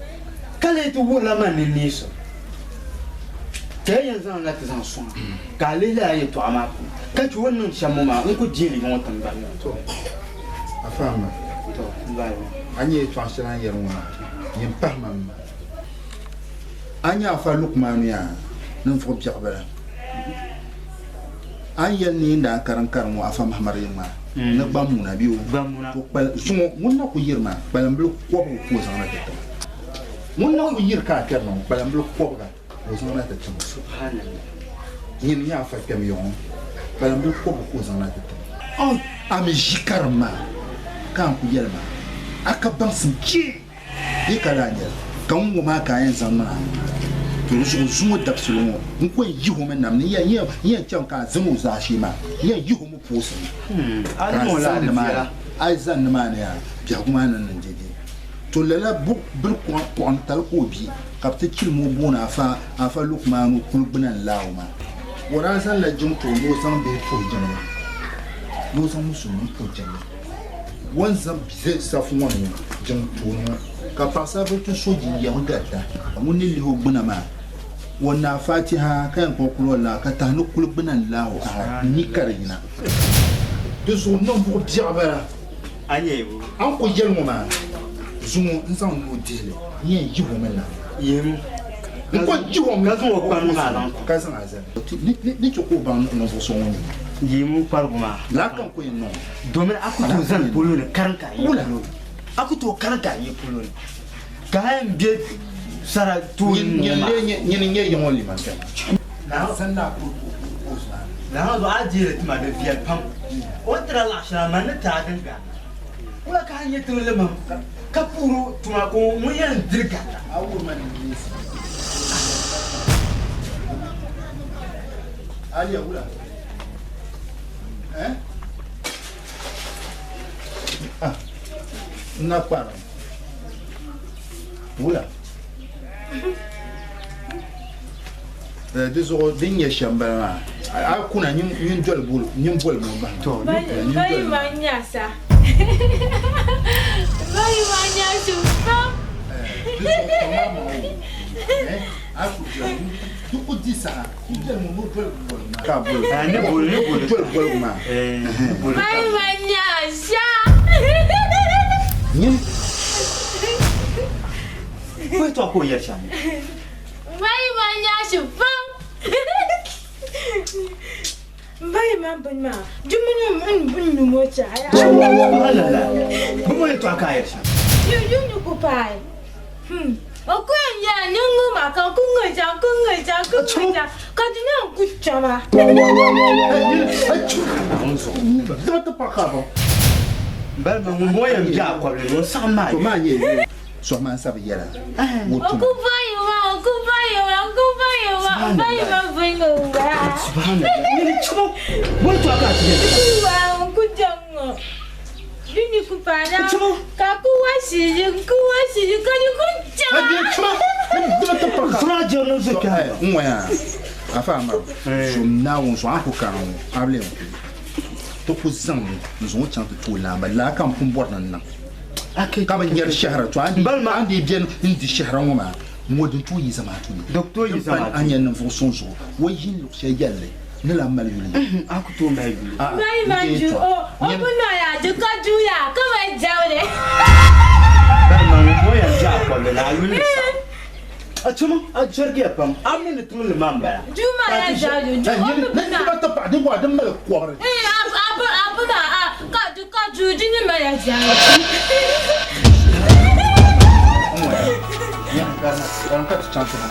ka lee ti wuhirila man ni neesim. Ka ya yɛn zaŋ la ti zaŋ sɔŋ a, ka a lihi lala yɛtɔɣa maa puuni, ka chɛ o ni niŋ shɛm ŋɔ maa, n ku deei li ŋɔ tiŋgbani ŋɔ. To, a fahim ma. To, m bahi ma. A nya yɛtɔɣ shɛli a ni yɛri ŋɔ maa, nyin pahi ma m-ma. A nya Afa Lukmanu yaa ninvuɣ biɛɣu bala. A ni yɛli ni yi ni daa karim karim ŋɔ Afa Mahamad yiŋ maa ni Gbammuna bee o to kpali zuŋɔ ŋun na ku yiri maa kpalimbili kɔbiga ka o zaŋ na ti tim ŋun na ku yiri ka a kpɛri na ŋɔ kpalimbili kɔbiga ka o zaŋ na ti tim nyini nyɛ Afa kpɛm ya ŋɔ kpalimbili kɔbiga ka o zaŋ na ti tim a mi ʒi karim maa ka a ni ku yɛli maa a ka baŋsim kpee. Bɛ ka lahi nyɛli ka n ŋɔ maa ka a yɛn zaŋ niŋ a ni maa. To di zuɣu zuŋɔ dabisili ŋɔ n ku yɛn yihi o mi nam ni n yɛn chaŋ ka a zaŋ o zaashee maa n yɛn yihi o mi poosi ni ka a zaŋ nimaani a yi zaŋ nimaani yaa biɛhigu maa ni niŋ dɛdɛ. To lala biri kɔɣinitali ka o bi ka bɛ ti chilim o booni Afa Afa Lukmanu kuli gbuna n-laai o maa. O daa zaŋla jiŋ ti o ni o zaŋ bihi puhi jiŋli ni o zaŋ musulimi puhi jiŋli. O ni zaŋ ʒe safu ŋɔ ni ŋɔ jiŋ tooni ŋɔ, ka paɣisaribila ti so jinjam garita. Ŋun ni lihi o gbuna maa, o naai Fatiha ka yɛn kpuɣi kuli o laa ka tahi ni kuli gbuna n-lahi o aha ni ka di yina. Di zuɣu ninvuɣ biɛɣu bala. A ni ku yɛli ŋɔ maa, zuŋɔ n zaŋ n nuu dihi li, n yɛn yihi o mi na. N ko yihi o mi Ka zaŋ o kparigu maa zaŋ ka zaŋ a zali. Ni chɛ ka o baŋ ninvuɣ so ŋun nyɛ ma. Yihimi o kparigu maa. Lala ka n ku yɛn niŋ o. Domin a ku tooi zani polo ni karim ka a yi polo ni. A ku tooi karim ka a yi polo ni. Ka a yɛn be sara tooni ŋɔ maa. Nyini n-nyɛ yiŋ o liman kpɛma. Naawuni zuɣu a deeri ti ma di viɛli pam. O ni tira laɣ shɛŋa man ni ti a din garita. Wula ka a nyɛ tiŋli mam ka puhiri tuma ka ŋun yɛn diri garita? Aliya wula? Eh? Ah, n na kparim. Wula? Eh, di zuɣu din nyɛ shɛm bala maa a kuna nyin doli boli nyin boli mo bahi to nyin doli ma nyasa bai ma nyasu pam di zuɣu kpaŋ maa ma eh a ku doli di ku di saha ku doli mo mo doli boli maa ka boli ne boli ne boli doli boli maa bai ma nyasa nyin Bɔi tɔɣa ka o yɛri shɛm. Mbayi ma nyashi pam. Mbayi ma bini maa di mini n num o chahi. Subhanallah. Bɛ mo yɛltɔɣa ka a yɛri shɛm. Yu yu ni ku paai. O ku yɛn yɛla ni ŋ ŋɔ maa ka n ku ŋ cha n ku ŋ cha n ku ŋ cha ka di na n ku chama. Balima ŋun bɔŋɔ yɛn be a kɔbili ni o saɣim maa yɛli. Sɔhima n sabi yɛla O ku bayi ma, o ku bayi ma, o ku bayi ma, o bayi ma bini o wa. Subhanallah. Ni chubu. Bɔi tɔɣa ka a ti yɛli. Ku wa, o ku jam ŋɔ. Di ni ku paana. Ka ku wa shiri, ku wa shiri, ka di ku jama. Sura jɛri ni zo kpɛhi. N ŋɔ yaa afa Amaru zom Naawuni zuɣu a ni ku kari ŋɔ a bi lee ku ti ku zaŋ n zaŋ o chaŋ ti ti o laamba lala ka n pun bɔri ni n niŋ. Ka bi nyari shɛhira, to a ni dii beni n-di shɛhira ŋɔ maa, ŋɔ din tooi yi zamaatu ni. Din pani a nya ninvuɣ suŋ zuɣu, o ʒini luɣ shɛli yɛlli ni lan mali yuli. A ku tooi mali yuli. Balima ŋun ŋɔ yɛn je a kɔbili ni a yuli ni saɣim. A chama, a jɛrigiya pam, a mi ni tiŋli maa m-bala. Din mali kɔbiri. Garim ka ti chaŋ ti na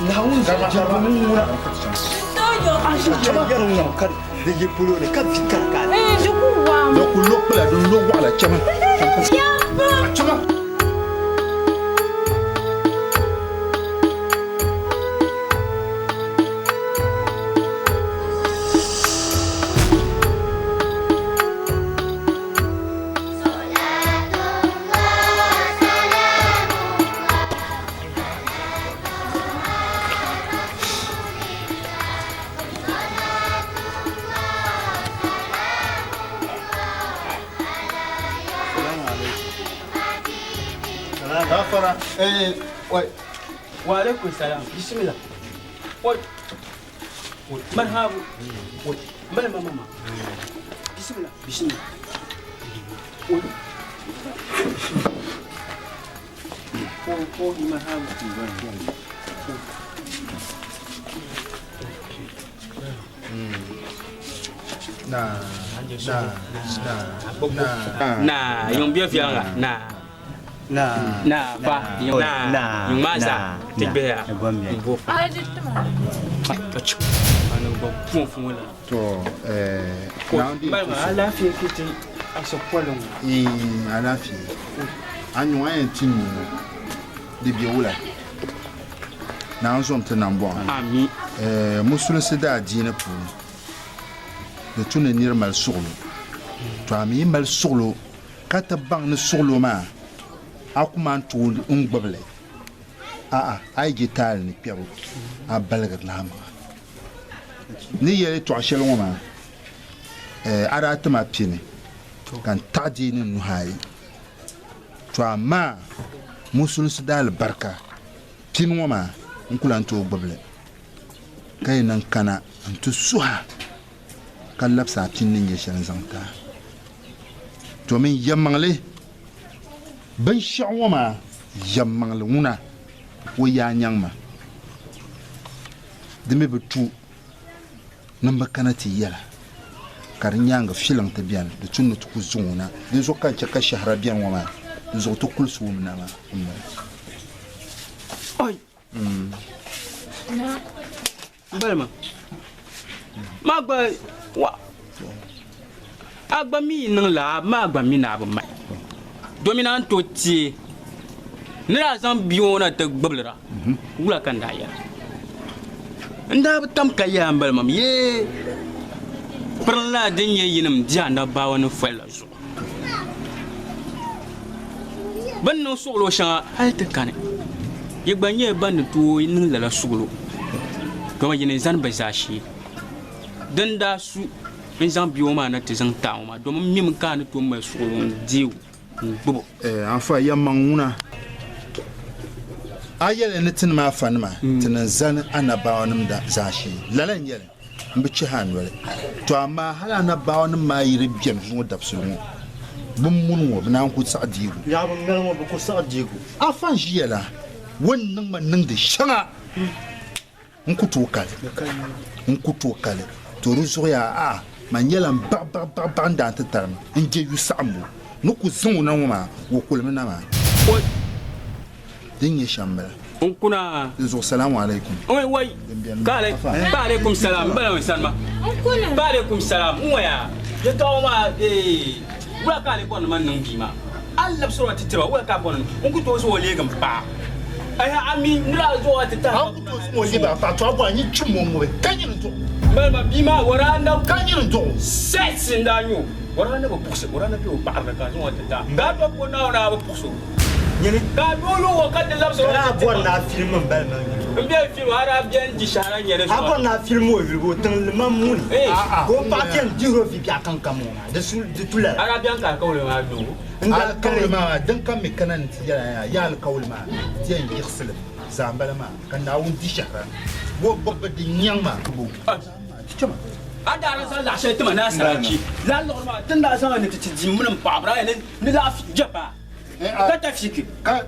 Naawuni jɛrigu ni ŋuna. A ʒi yɛri ŋɔ ka di yi polo ni ka vi kari ka. Di ku waami. Di ku lo kpila din lo waɣila chama. Chama. Gafara. Eh, wai. Wa alaikum salam. Bismillah. Wai. Marhabu. Wai. Mbali mama. Bismillah. Bismillah. Wai. Ko ko marhabu. Na na na na Na, yung bia fianga. Na. Na. Na fa. Na. Yung maza. Tigbeya. Bo fa. Ana bo fun fun wala. To eh na ndi. Mbali ma alafiya kiti asopolon. Eh alafiya. An yɔn yɛn ti mi di bɛ wula. Naan zom ti nambɔɣu. Ami. Eh musulunsi daa diini puuni. Di tu ni niri mali suɣulo. To a mi yi mali suɣulo ka ti baŋ ni suɣulo maa a ku maan tooi n gbubili. A'a a yi je taali ni kpɛbu a baligiri la maŋa. Ni yɛli tɔɣa shɛli ŋɔ maa a daa ti ma pini ka n taɣi deei ni nuhi ayi. To amaa musulinsi daalibarika pini ŋɔ maa n ku lan tooi gbubili ka yi niŋ kana n-ti suhi a ka labisi a pini ni nyɛ shɛli n-zaŋ ti a. Domin yɛlimaŋli binshɛɣu ŋɔ maa yɛlimaŋli ŋuna o yaa nyaŋ ma. Di mi bi tu ni m bi kana ti yɛla ka di nyaaŋa filiŋ ti beni, di tu ni ti ku zaŋ o na. Dinzuɣu ka n chɛ ka shɛhira beni ŋɔ maa, dinzuɣu ti kulisi o mi na maa m-bala. Oi! Balima, maa gba wa a gba mi yi niŋ laa maa gba mi ni a bi mali domin a ni tooi teei ni daa zaŋ bia ŋɔ na ti gbubilira wula ka n daa yɛra n daa bi tam ka yɛla n balima yee pirinla din nyɛ yinim di anabaawa ni foli la zuɣu bɛ ni niŋ suɣulo shɛŋa hali ti kani yi gba nyɛla ban ni tooi niŋ lala suɣulo dama yi ni zani bɛ zaashee din daa su n zaŋ bia ŋɔ maa na ti zaŋ taai ŋɔ maa domin m mimi ka a ni tooi mali suɣulo n-deei o n-gbubi o. Afa yɛlimaŋ ŋuna a yɛli ni tinim afanima ti ni zani anabaawanim zaashee lala n-nyɛ li m bi chihi a noli. To amaa hal anabaawanim maa yi di beni zuŋɔ dabisili ŋɔ, bɛ muni ŋɔ bɛ naan ku saɣi deeg o. Yaɣa bɛ ŋali ŋɔ bɛ ku saɣi deeg o. Afa n-ʒiya la, o ni niŋ ma niŋdi shɛŋa n ku tooi kali, n ku tooi kali. To di zuɣu yaa, a man nyɛla m baɣ baɣ baɣ baɣ n daan ti tarimi n je yu saɣimbu ni ku zaŋ o na ŋɔ maa, o kulimi na maa. Din nyɛ shɛm m-bala. N kuna. Di zuɣu salamu alaikum. Oi wai. Ka alaikum salam. Bala n sani ma. Ka alaikum salam. N waya. Yɛtɔɣa maa ee wula ka a lee bɔri ni man niŋ bia maa? A ni labisiri o ti tiri ba wula ka a bɔri ni n ku tooi zaŋ o leegi m paɣa? Ɛhɛ a mi ni daa zaŋ o ti tahi. A ku tooi zaŋ o leegi a paɣa to a bɔri a nyin chim o ŋubi ka nyini duɣu. Malima bia maa o daa na. Ka nyini duɣu. Sex n daa nyɛ o. O daa na bi puɣisi o daa na be o paɣiri ni ka a zaŋ o ti tahi. Ka a dɔbi o na o daa bi puɣisi o. Nyini. Ka a doo yo o ka ti labisi o Ka ti a bɔri ni a filim m bali maa yuli. N be filim a daa beni di shɛhira nyɛ di A zuɣu. bɔri ni a filim o yuli o tiŋ li man muni. Ka o paɣa ti yɛn dihiri o vi biɛɣu kam kam ŋɔ maa di su di tu lala. A daa beni ka alikauli maa lu. N daa Alikauli maa din kam mi kana ni ti yɛla yaa ya alikauli maa ti yɛn yiɣisi li zaa m-bala maa ka Naawuni di shɛhira o gbibbi di nyaŋ maa. Ti chama. A daa di zaŋ laɣ shɛli ti ma ni a sarati lala liɣiri maa ti ni daa zaŋ li ni ti ti di mini m paɣaba daa yɛn ni laɣ jɛpa. Ka tafiki. Ka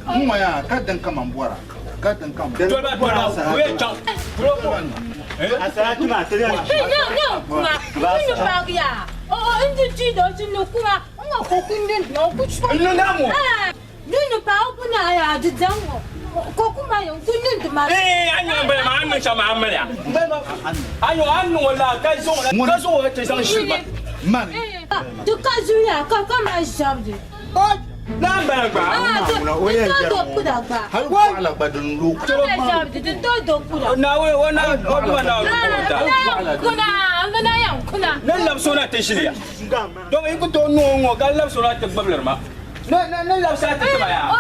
n ŋɔ yaa ka din ka man bɔra ka din ka man. Toliba toliba o yɛn chaŋ. Asarati maa ti lɛbi. Ne ne kuma n ni paagi yaa o n di di do ti ni kuma n ŋɔ ko kundi ni o ku chɔ. N ni na ŋɔ. Di ni paagi bu na yaa di daŋ ŋɔ Ka o ku ma yɛn ku niŋdi ma. Ee, a nyɛla bala maa, a ni niŋ shɛm maa, a mali a. A nyɛ a ni niŋ o laa ka zaŋ o ka zaŋ o ti zaŋ ʒili ma. Mani. Di ka zuliya ka ka mali ʒɛbdi. Laa m-bala gba. O yɛn jɛri ŋɔ hali kɔɣila gba din lo. Naawuni o na o duma Naawuni ko o da. Ni labisi o na ti ʒili ya. Domi yi ku tooi niŋ o ŋ-ŋɔ ka labisi o na ti gbibili ma. Ni ni labisi a ti tiba yaa.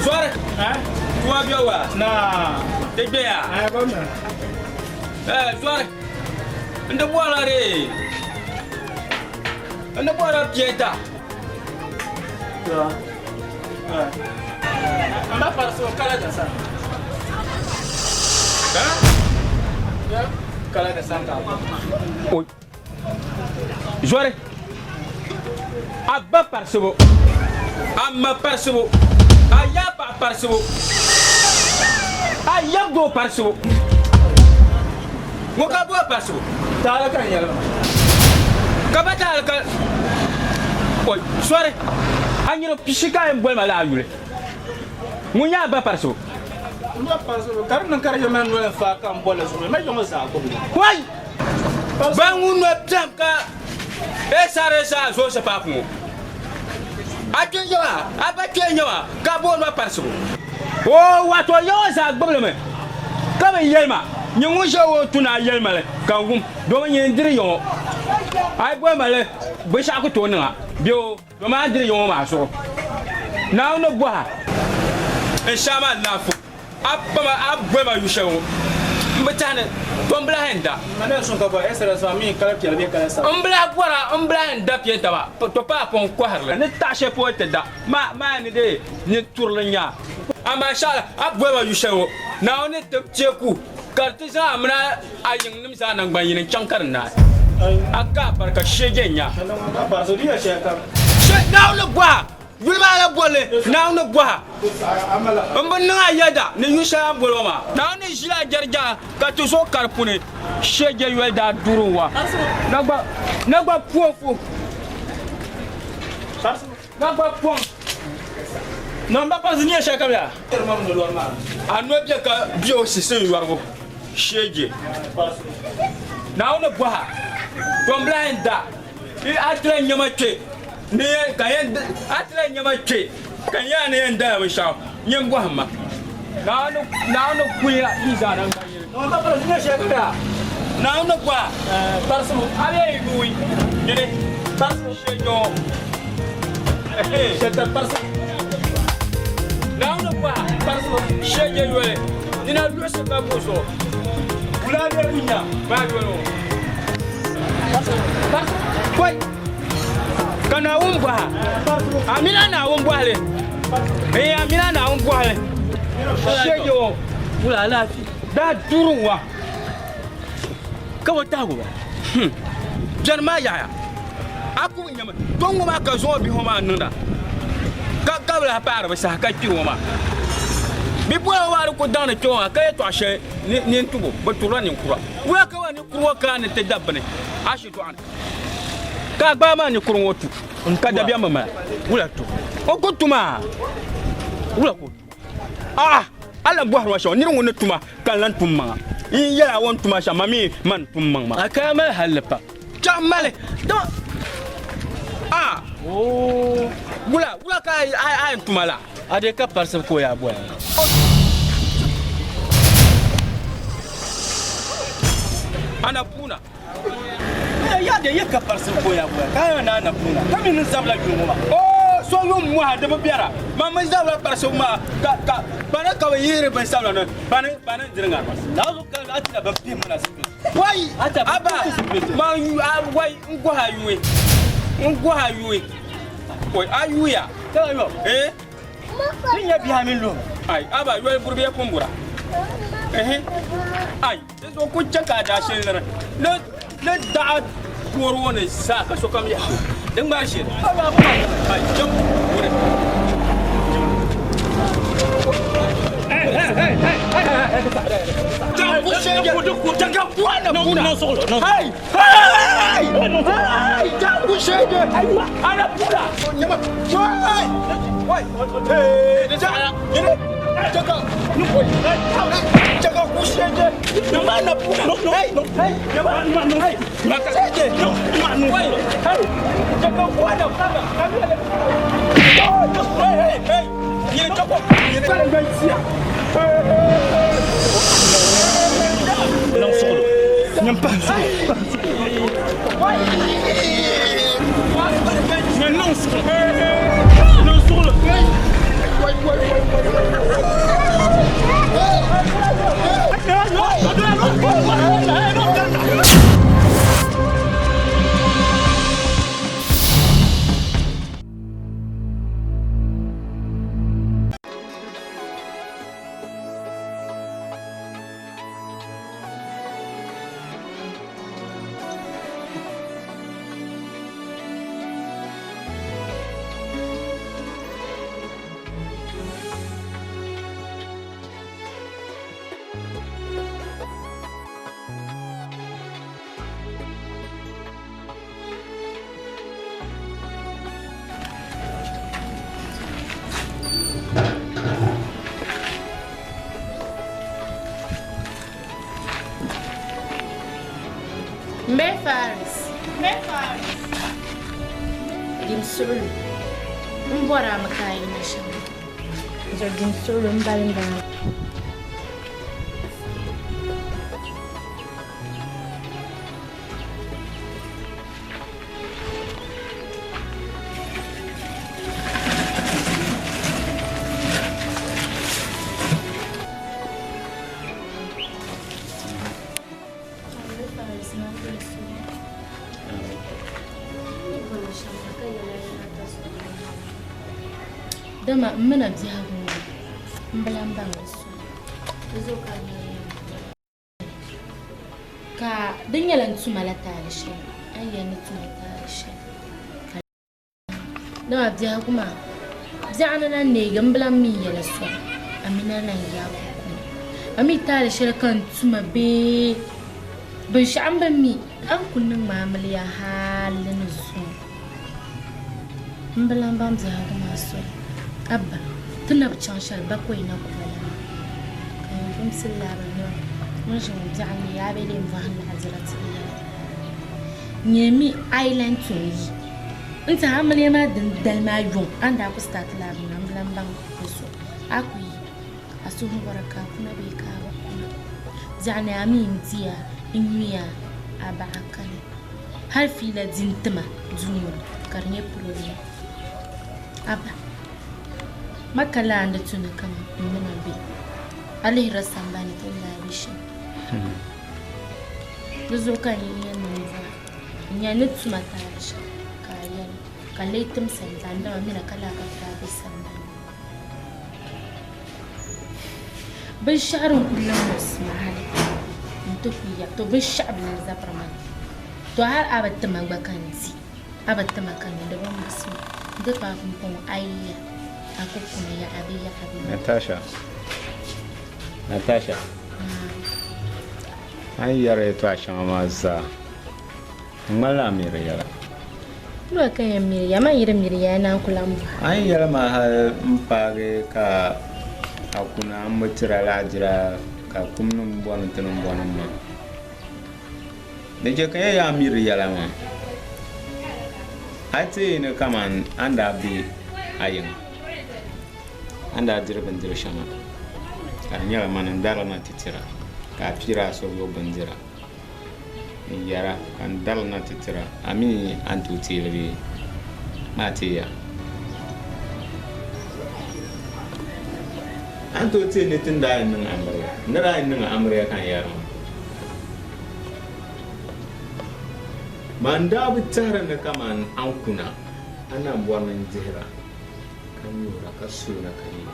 Zɔri, tuwa bɛ wa? Ti gbɛya? Zɔri, n di bɔrila dee, n di bɔrila piɛta. M ba parisi o kala da sa. Kala da sa ka. Zɔri, a ba parisibu, a ma parisibu, a yaa paɣa parisibu, a yab doo parisibu, ŋɔ ka bɔri parisibu? Taali ka n yɛli maa. Ka ba taali ka oi, sɔri, a nyini pishi ka a yɛn boli ma la a yuli. Ŋun nyɛ a ba parisibu? M ba parisibu, ka di niŋ ka di yɛn mali noli n-faai ka m boli la zuɣu, ma yiŋɔ zaa gbubi li. Oi! Ba ŋun noli piɛm ka SRSA zoosi paapu ŋɔ. A kpe n-nyɛ ma, a ba kpe n-nyɛ ma ka a booni ma parisibu. Oo, wato yiŋɔ zaa gbubi li mi ka bi yɛli ma, Nyini ŋun ʒe o tu ni a yɛli ma li ka n wum, domi nyini n-diri yiŋɔ. A yi boli ma li, binshɛɣu ku tooi niŋ a bee o, domi a ni diri yiŋɔ maa zuɣu. Naawuni ni bɔh a. N shɛhi maa laɣifu. A kpama a boli ma yu shɛli ŋɔ, m bi tɛhi ni to m bi lahi yɛn da. M bi lahi bɔra m bi lahi yɛn da piɛnta maa, to paai pɔŋ kɔhiri li. Ni taɣi shɛli polo ti da maa maa ni dee ni turili n-nya a. Amaa shɛhira, a boli ma yu shɛli ŋɔ, Naawuni ni tim teeku ka di ti zaŋ a mini a yiŋnim zaa naŋgban yini n-chaŋ ka di naai. A ka a barika shee je n-nya. Naawuni bɔh a, Yuli maa la bolli, Naawuni ni bɔha. M bi niŋ a yɛda ni yu shɛli a ni boli o maa. Naawuni ni ʒili a jɛrijaha ka ti zo kari puni shee je yoli daa duri n-wa. Na gba pofu. Na gba pɔŋ. A no be ka be o sisin yɔrigu shee je. Naawuni ni bɔha, to m bi lahi da. A ti lahi nya ma kpe. Ni yɛn ka yɛn a ti lahi nya ma kpe ka n yɛn ni yɛn dala binshɛɣu nyin bɔhim ma. Naawuni Naawuni kuya yi zaa naŋgban yini. Naawuni gba parisibu a bee yi yuui nyini parisibu shee nyoo Naawuni gba parisibu shee nyɛ yoli nina luɣisi ka buɣi zuɣu wula bee bunya maa yoli ŋɔ. Pɔi ka Naawuni bɔha, a mini a Naawuni bɔhili, ee a mini a Naawuni bɔhili, shɛji o wula alaafee daa duri wa ka bɔ tahigu ba. Biɛni maa yaɣiya, a ku bi nyami to ŋɔ maa ka zuŋɔ bihi ŋɔ maa niŋda ka ka bi lahi paari bi saha ka kpiri ŋɔ maa. Bipola ŋɔ maa di ku daŋdi kpe ŋɔ maa ka yɛtɔɣ shɛli nini tubo bi turila ninkura. Wula ka ba ninkuri ŋɔ kana ni ti da bini ashitɔɣu ni? Ka a gbaai maa ninkuri ŋɔ tu ka dabiɛm bi mali. Wula tu? O ku tu maa. Wula ka o tu? A'a, a lan bɔhiri ma shɛm, nir ŋun ni tuma ka n lan tum maŋa. N yi yɛl a o ni tuma shɛm, ma mi man tum maŋ maa. A ka a mali halli pam. Chɛ m mali, dama a wula, wula ka a yɛn tuma la? A dee ka parisibu ka o yaa bɔya. A na puuna. Ya de ye ka parisibu ka o yaa bɔya ka a na na puuna ka mi ni zabila yuli ŋɔ maa. Oo, so yuŋ mɔha di bi biɛra. Man mi zabila parisibu maa ka ka bani ka bɛ yihiri binsabila ni bani bani n-diri ŋarima. Lala zuɣu ka a tila bɛn pihi muna zipiliti. Wai! Aba! Man yu a wai n gɔhi a yuui. N gɔhi a yuui. Oi, a yuuya. Ka yɔ. Eh? Ti nya biha mini luhim. Ai, aba yoli buri bee pun bura. Ehe. Ai, di zuɣu ku chɛ ka a daa shili liri. Ni ni daɣa poori ŋɔ ni zaa ka sokam yahi. Di ŋmari shili. Ai, cham wuni. Mbe Faris. Mbe Faris. Dim suɣulu. M bɔri a mi ka a yina shɛm. Zuɣu dim suɣulu m bali m-bala. Dama m mina biɛhigu ŋɔ m bi lan baŋ di soli. Di zuɣu ka n yɛli ka di nyɛla n tuma la taali shɛli, a ni yɛli ni tuma taali shɛli. Dama biɛhigu maa, biɛɣuni lan neegi m bi lan mi yɛla sɔŋ, a mi na lan yaag o kuma. A mi taali shɛli ka n tuma bee binshɛɣu m bi mi, a ni kul niŋ ma amiliya hal ni zuŋɔ. M bi lan baŋ biɛhigu maa soli. Abba, ti na bi chaŋ shɛli bakɔi na ku bala maa. Ka n wumsi labi ni ŋun ʒi ŋɔ biɛɣu neei a bee lee m-bɔhim laɣidira ti yɛla. Nyami a yi lan tom yi n-ti amiliya maa dindali maa yuŋ a ni daa ku start lab maa m bi lan baŋ di zuɣu. A ku yi a suhu bɔra ka a kuna bee ka a bi kuna. Biɛɣu ni a mi n-di a n-nyuya a baɣa kani. Hal fiila di n-ti ma duu ŋɔ ni ka di nyɛ problem. Abba, ma ka laa n-di tu ni kaman m mini a be. A lihirila sambani ti ni daa be shɛm. Di zuɣu ka n yi yɛn niŋ bɔra, n nya ni tuma taali shɛm ka a yɛli, ka n lee tim sambani dama m mina ka laa ka ti daa be sambani. Binshɛɣu din kuli niŋ muɣisi ma hali n-ti ku ya, to binshɛɣu bi lan zabiri ma ni. To hal a bi ti ma gba ka n di, a bi ti ma ka n nyu, di bi muɣisi ma. N-ti paai pumpɔŋɔ a yi ya, a ku kuni ya, a bi ya, a bi ya. Natasha, Natasha, a ni yɛri yɛtɔɣa shɛŋa maa zaa, di ŋmanila a miri yɛla. Nua ka yɛn miri ya, man yi di miri ya, naan ku lan bɔhi. A ni yɛli ma hal m-paagi ka a kuna m bi tir a laadira ka kum ni m-bɔni ti ni bɔni maa. Di chɛ ka ya yaa miri yɛla maa. A teei ni kaman a ni daa be a yiŋa, a ni daa diri bindiri shɛŋa, ka di nyɛla mani n-darili na ti tir a, ka a piiri a suhuyiɣi bindira n-yɛra, ka n darili na ti tir a, a mi a ni tooi teei li bee? Maa teeya. A ni tooi teei ni ti ni daa yɛn niŋ amiliya? N ni daa yɛn niŋ amiliya ka n yɛri maa. Man daa bi tɛhiri ni kaman a ni kuna, a na bɔri ni n dihira, ka nyuura, ka suuna, ka yiina.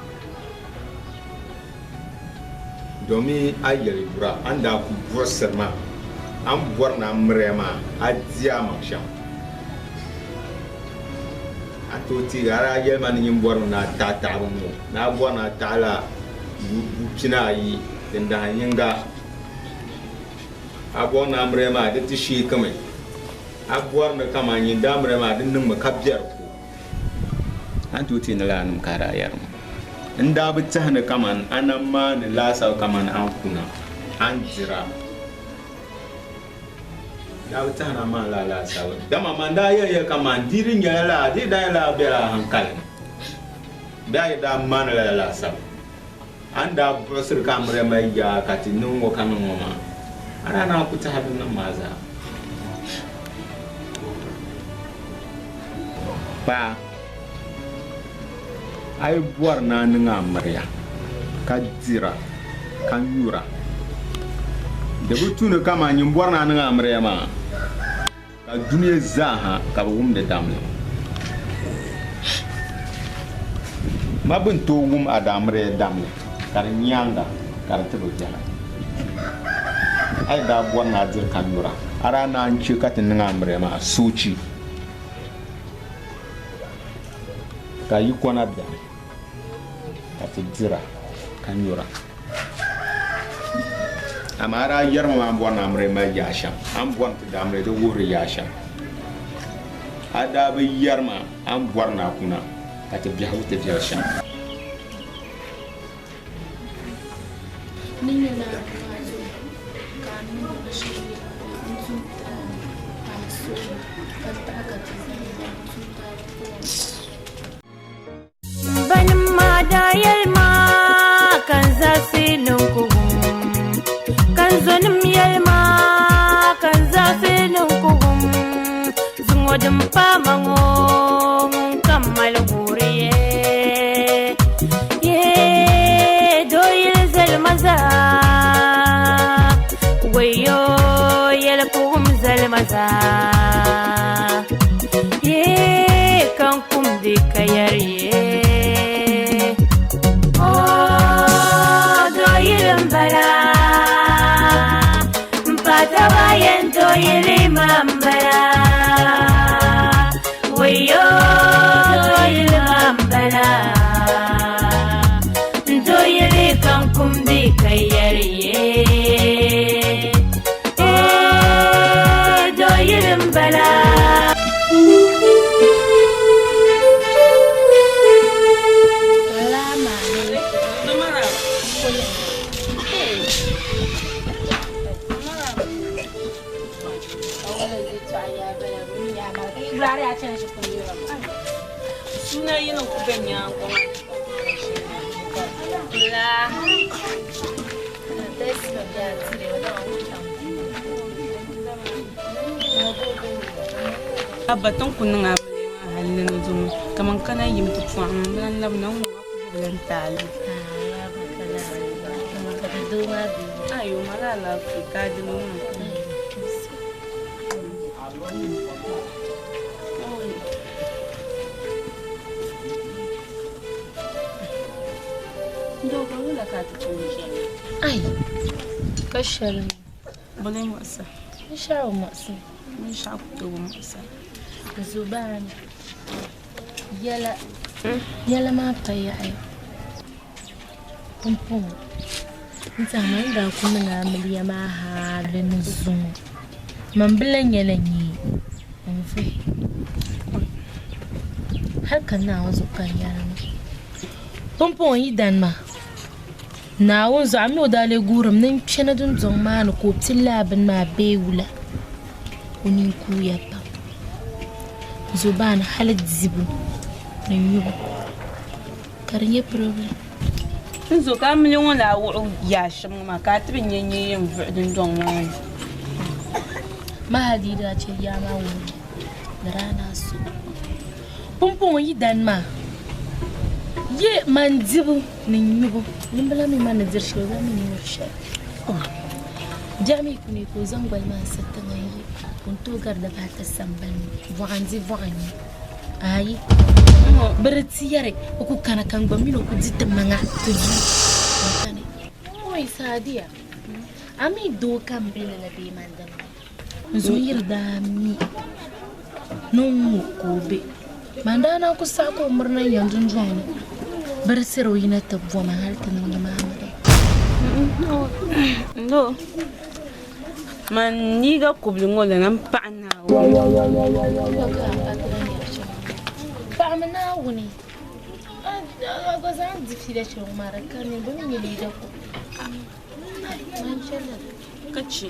Domin a yɛliyura, a ni daa kul buɣisiri ma, a ni bɔri ni a miriya maa, a di amaŋ shɛm. A ni tooi teegi a daa yɛli ma ni nyin bɔrimi ni a taɣi taɣibu ŋɔ, ni a bɔri ni a taɣi la bu pinaayi din dahin yiŋga. A bɔri ni amiliya maa di ti sheekimi. A bɔri ni kaman nyin di amiliya maa di niŋmi ka biɛri ku. A ni tooi teei ni lala nim ka a daa yɛri ma. N daa bi tɛhi ni kaman a na maani laasabu kaman a ni kuna, a ni dira. N daa bi tɛhi ni a maani lala laasabu, dama man daa yɛli ya kaman di di nyɛla lala, di daa nyɛla a bela a hankali ni bee a yi daa maani lala laasabu. A ni daa buɣisiri ka amiliya mali yaa ka ti niŋ ŋɔ ka niŋ ŋɔ maa, a daa naan ku tɛhi din niŋ maa zaa. Paɣa, a yi bɔri ni a niŋ amiliya ka dira ka nyura, di bi tu ni kaman nyin bɔri ni a niŋ amiliya maa ka dunia zaa ha ka bɛ wumdi damli. Ma bɛ ni tooi wum a daamiriya damli ka di nyaaŋa ka di ti bi viɛla. A yi daa bɔri ni a diri ka nyura, a daa naan chɛ ka ti niŋ amiriya maa soochi ka yikɔna beni ka ti dira ka nyura. Amaa a daa yɛrimi maa a ni bɔri ni amiriya mali yaa shɛm, a ni bɔri ni ti daamiriya di wuhiri yaa shɛm. A daa bi yɛri ma a ni bɔri ni a kuna ka ti biɛhigu ti viɛli shɛm. Ni nyɛla maa zuɣu ka a niŋ binshɛli n-tum ti a ni ka a suhi ka taɣi ka ti zaŋ tum ti a puuni. Banim maa daa yɛli ma ka n zaɣisi ni n ku wum, ka n zɔnim yɛli ma ka n zaɣisi ni n ku wum. Zuŋɔ din paai ma ŋɔ, ŋun ka m mali guuri ye. Yee, doo yili zali ma zaa, wayo yɛli ku wum zali ma zaa. Yee, ka n kumdi ka yɛri yee. Oh, doo yili m-bala, m pa taba yɛn doo yili ma m-bala. Wayo, doo yili ma m-bala, n doo yili ka n kumdi ka yɛri yee. Eh, doo yili m-bala. Suna yini ku be nyaaŋa maa. La. Abba tin ku niŋ amiliya maa hali ni ni zuŋɔ kaman kana yim ti pɔhim m bi lan labina n-ŋɔ a ku gbubi la n-taali. Ayo, mali alaafee ka a dini maa. Ai, ka shɛli Bole muɣisa. Binshɛɣu bi muɣisi. Binshɛɣu ku tooi bi muɣisa. Zubaani, yɛla, yɛla maa pa yaɣiya. Pumpɔŋɔ n tɛha man daa ku niŋ amiliya maa hali ni zuŋɔ man bi lan nyɛla nyee n-vuhi hal ka Naawuni zuɣu ka n yɛri ŋɔ. Pumpɔŋɔ yi dan maa, Naawuni zuɣu a mi o daa lee guurimi ni n kpɛna dundɔŋ maa ni ka o pili lala bini maa bee wula? O nini kuuya pam. Zobaani hali dibu ni nyubu ka di nyɛ problem. N zo ka amiliya ŋɔ daa wuɣi yaa shɛm ŋɔ maa ka a ti bi nya nyee yɛn vuɣi dundɔŋ maa ni. Ma hali di yi daa chɛ yaa maa wuhibu di daa naan so. Pumpɔŋɔ yi dan maa ye man dibu ni nyubu, ŋumbila mi man ni diri shɛli o gba mi ni nyuri shɛli. Biɛɣu mi ku neei ka o zaŋ gbali maa n-sa tiŋa n-ye ka o ni tooi gari dibaata sambani ni, bɔɣa n-di bɔɣa n-nyu. Ayi, bɛ di ti yɛri o ku kana ka n gba mini o ku di ti maŋa ti du n-kani. Oi Sadiya, a mi doo ka m be ni la bee man dini? N zo n yiri daa mi ni n ŋɔ ka o be. Man daa naan ku saɣi ka o mirina n-yɛn dundɔŋ ni bɛ di siri o yina ti bɔma hal ti niŋ nimaani dee. No. Man liiga kubili ŋɔ lana m-paɣi Naawuni. Paɣimi Naawuni. A gba zaŋ di fiila shɛli ŋɔ maa di ka ni bɛ mi nyɛ liiga kubili. Man chɛli. Ka chɛ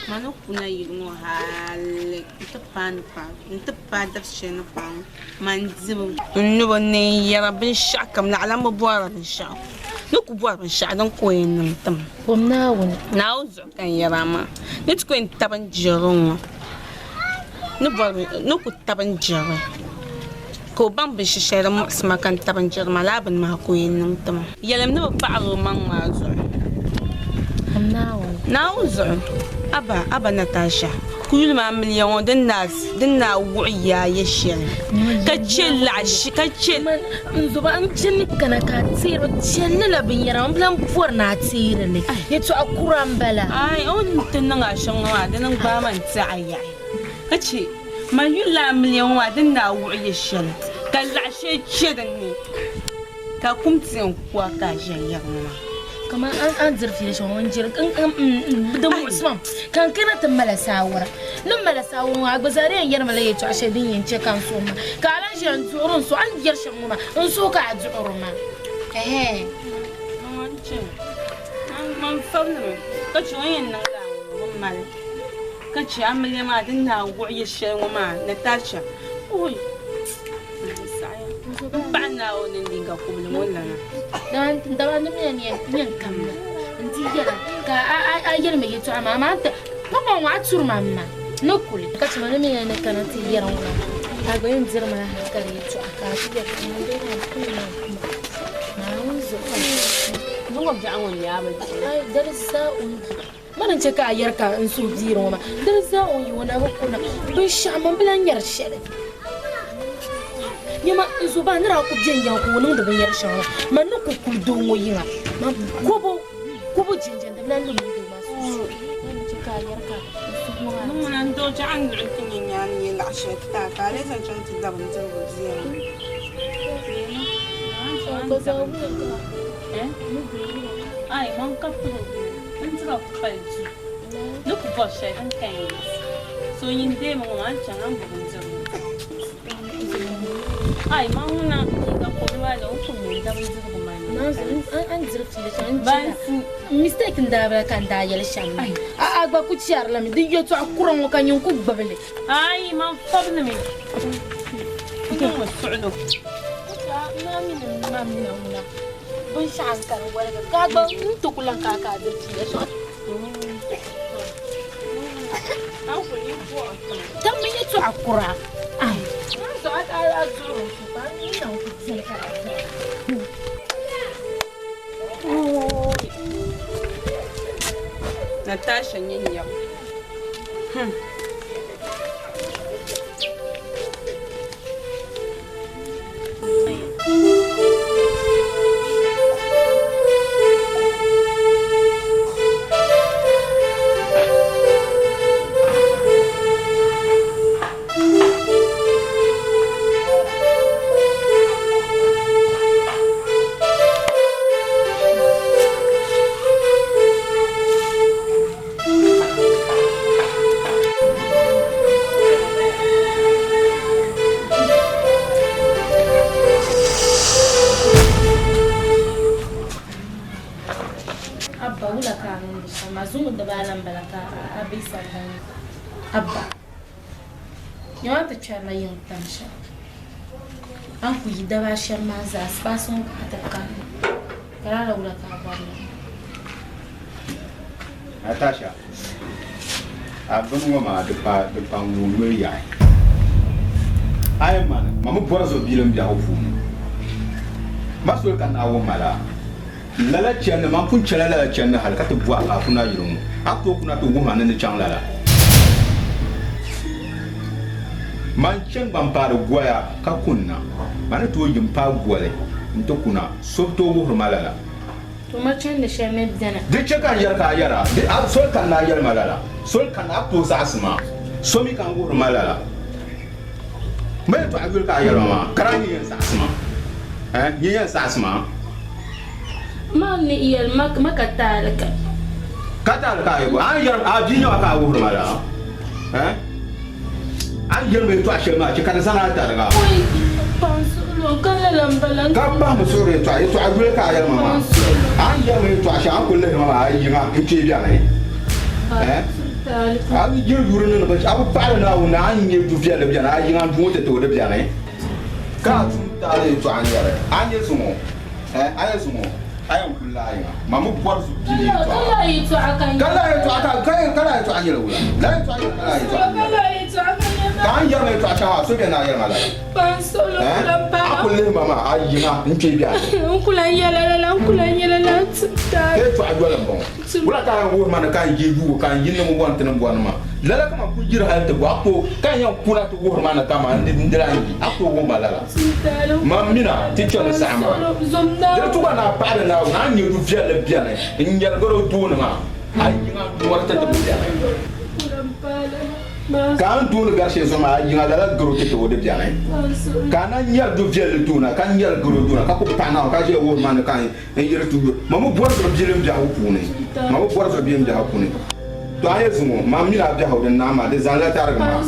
ma ni kuna yili ŋɔ hali nti paai dabisi shɛli ni paai ŋɔ, man dibu. N nubu ni n yɛra binshɛɣukam, naɣila m bi bɔrila binshɛɣu. Ni ku bɔri binshɛɣu din ka o yɛn niŋ ti ma. Bom Naawuni. Naawuni zuɣu ka n yɛra maa. Ni ti ku yɛn tabi n jɛri ŋɔ, ni ku tabi n jɛri ka o baŋ binshɛ shɛli din muɣisi ma ka n tabi n jɛri maa, lala bini maa ka o yɛn niŋ ti ma. Yɛlim ni bɛ paɣiri o maŋ maa zuɣu. Naawuni zuɣu, Aba, Aba Natasha, ku yuli maa miliya ŋɔ din daa wuɣi yaa ya shɛli, ka chɛ laɣishi, ka chɛ. N zoba, n je ni kana ka a teeri o chɛli la binyɛra, m bi lan bɔri ni a teeri li. Yɛtɔɣa kura m-bala. Aai, o ni ti niŋ a shɛm ŋɔ maa, dini n-gbaai ma n-ti a yaɣi, ka chɛ man yuli lala miliya ŋɔ maa din daa wuɣi ya shɛli, ka laɣ shɛli chɛ din ni. Ka kum ti yɛn ku a ka a ʒiya yɛri ŋɔ maa. Kaman a ni diri fiila shɛŋa ŋɔ n-jiri din muɣisi ma ka n kana ti mali saawara. Ni mali saawara ŋɔ a gba zaa di yɛn yɛri ma la yɛtɔɣ shɛli din yɛn chɛ ka n suhu ma. Ka a lan ʒiya n-duɣiri n suhu, a ni yɛri shɛm ŋɔ maa, n suhu ka a duɣiri ma. Ɛhɛɛ. Man fabili mi ka chɛ o ni yɛn niŋ lala ŋɔ bi mali ka chɛ amiliya maa din daa wuɣi ya shɛli ŋɔ maa Natasha. Oi! M paɣa Naawuni ni liiga kubili ŋɔ lana. Dama ni mi ni yɛn kamina nti yɛla ka a yɛli ma yɛtɔɣa maa, amaa pɔpɔ ŋɔ a turi ma m ma ni kuli. Ka chɛ ma ni mi ni kana ti yɛri ŋɔ maa, a gba yɛn diri ma la hankali yɛtɔɣa ka a ti yɛri ka man dee maa kuli na kuma Naawuni zuɣu. Zuŋɔ biɛɣu ŋɔ n-nyɛ a bi di. Ai, dali zaa o ni di. Mani n-chɛ ka a yɛri ka n suhu biiri ŋɔ maa, dini zaa o ni yi o na bi kuna binshɛɣu man bi lan nyari shɛli. Nyama, n zo ba ni daa kul be n yiŋa ka o niŋdi binyɛr shɛŋa maa, man ni kul kuli doo ŋɔ yiŋa, man kobo kobo jinjɛm di bi lan lu mini doo maa sunsuuni. Mani n-chɛ ka a yɛri ka n suhu ŋɔ maa. Ni ŋuna n-doo chɛ a ni luɣi nti nya nyaani nyɛ laɣ shɛli ti a, ka a lee zaŋ chaŋ ti da bindirigu bia ŋɔ. Ai, man ka pili bindira ku pali duu ni ku bɔri shɛli din ka yɛn di. So nyin deemi ŋɔ maa, a ni chaŋ a ni bo bindirigu. Ai, man ŋuna liiga kɔbili maa zuɣu, n ku mi n-da bindirigu maa ni. Bansi. Mistake n daa bala ka n daa yɛli shɛm maa. A gba ku chɛrila mi di yɛtɔɣa kura ŋɔ ka nyin ku gbubi li. Ai, man fabili mi. N niŋmi suɣilo. Binshɛɣu n kani woligi ka a gba n ti ku lan ka a ka a diri fiila shɛŋa. Dammi yɛtɔɣa kura. Natasha nyɛ nyɛbu. Abba wula ka a niŋdi shɛm maa zuŋɔ dibaa la m-bala ka a be sambani ni. Abba, nyama ti kpɛrila yiŋ tam shɛm. A ni ku yi daba shɛm maa zaa sipaasi ŋɔ ka a ti kanna. Ka lala wula ka a bɔri li? Natasha, a bini ŋɔ maa di pa di pa ŋ-ŋɔ noli yaɣi. A yi mani, ma mi bɔri zuɣu biilim biɛhigu puuni. Ma soli ka Naawuni mali a. Lala chandi, man pun chana lala chandi hali ka ti bɔhi ka a kuna yili ŋɔ. A ku tooi kuna ti wuhi ma ni ni chaŋ lala. Man chani gba m-paari goya ka kunna. Ma ni tooi yi m-paai goli nti kuna, so bi tooi wuhiri ma lala. Tuma chandi shɛli mi beni. Di chɛ ka n yɛri ka a yɛra, di a soli kanna a yɛli ma lala. Soli kanna a ku tooi zaɣisi ma. So mi ka n wuhiri ma lala. Ma yɛltɔɣa yuli ka a yɛli ma maa, ka daa nyɛ yɛn saɣisi ma. Eh, nyɛ yɛn saɣisi ma. Ma ni yɛli ma, ma ka taali ka. Ka taali ka a yɛli a ni yɛri a bia nyɛma ka a wuhiri ma la. Eh? A ni yɛli ma yɛltɔɣa shɛli maa chɛ ka di zani a tariga. Oi, pa n suɣili o, ka lala m-bala. Ka pahimi suɣiri yɛltɔɣa, yɛltɔɣa yuli ka a yɛli ma maa. A ni yɛli ma yɛltɔɣa shɛli, a ni kuli lihiri ma maa, a yiŋa n-kpee bɛni. Eh? A yi yiri yuri ni ni binshɛɣu, a bi paɣiri Naawuni ni a ni nya du viɛlli beni, a yiŋa n-du ŋɔ ti ti o di beni. Ka a tum taali yɛtɔɣa n-yɛli, A nya zuŋɔ, eh, a nya zuŋɔ, a yɛn kuli la a yiŋa. Ma mi bɔri zu bili yɛtɔɣa. Ka lala yɛtɔɣa ka, ka ka lala yɛtɔɣa nyɛla wula? Lala yɛtɔɣa nyɛla ka lala yɛtɔɣa n-nyɛli. Ka a ni yɛri ma yɛtɔɣa shɛŋa maa, so beni ni a yɛri ma lala? Eh, a kuli lihi ma maa, a yiŋa n-kpe beni. Ka yɛtɔɣa yoli m-bɔŋɔ. Wula ka a yɛn wuhiri ma ni ka n yi yuui ka n yi niŋ bɔni ti ni bɔni ma? Lala ka man kul yiri hal ti bo a ko ka n yɛn kuna ti wuhiri ma ni kaman n di lan yi, a ku wuhi ma lala. Man mina ti chani saha maa. Di di tu gba ni a paɣiri Naawuni, a ni nya du viɛlli beni n-nyɛligir o tooni maa, a yiŋa nɔri ti ti bi beni. Ka a ni tooni gari shɛli zuɣu maa, a yiŋa lala garo ti ti o di beni. Ka a na nyari du viɛlli tooni ka nyɛri garo tooni ka ku paɣi Naawuni ka ʒiya wuhiri ma ni ka n N yiri ti yuri, ma mi bɔri zuɣu biɛlim biɛhigu puuni, ma mi bɔri zuɣu biɛlim biɛhigu puuni. To a yɛ zuŋɔ, ma mini a biɛhigu din naai maa, di zanila tarigi maa.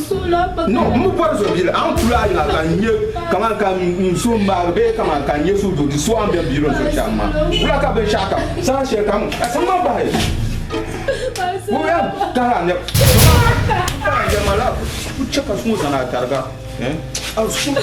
No, m mi bɔri zuɣu biɛlim, a ni kuli a yiŋa ka n nyɛ kaman ka n suhu maagi bee kaman ka n nyɛ suhudoo di so a ni bɛn biɛrim zuɣu shɛm maa. Wula ka binshɛɣu kam, saha shɛli kam, m ma bahi. O yɛn tahi a nɛb. Paɣa yɛma la, ku chɛ ka suŋ zani a tariga. Eh? A suhu.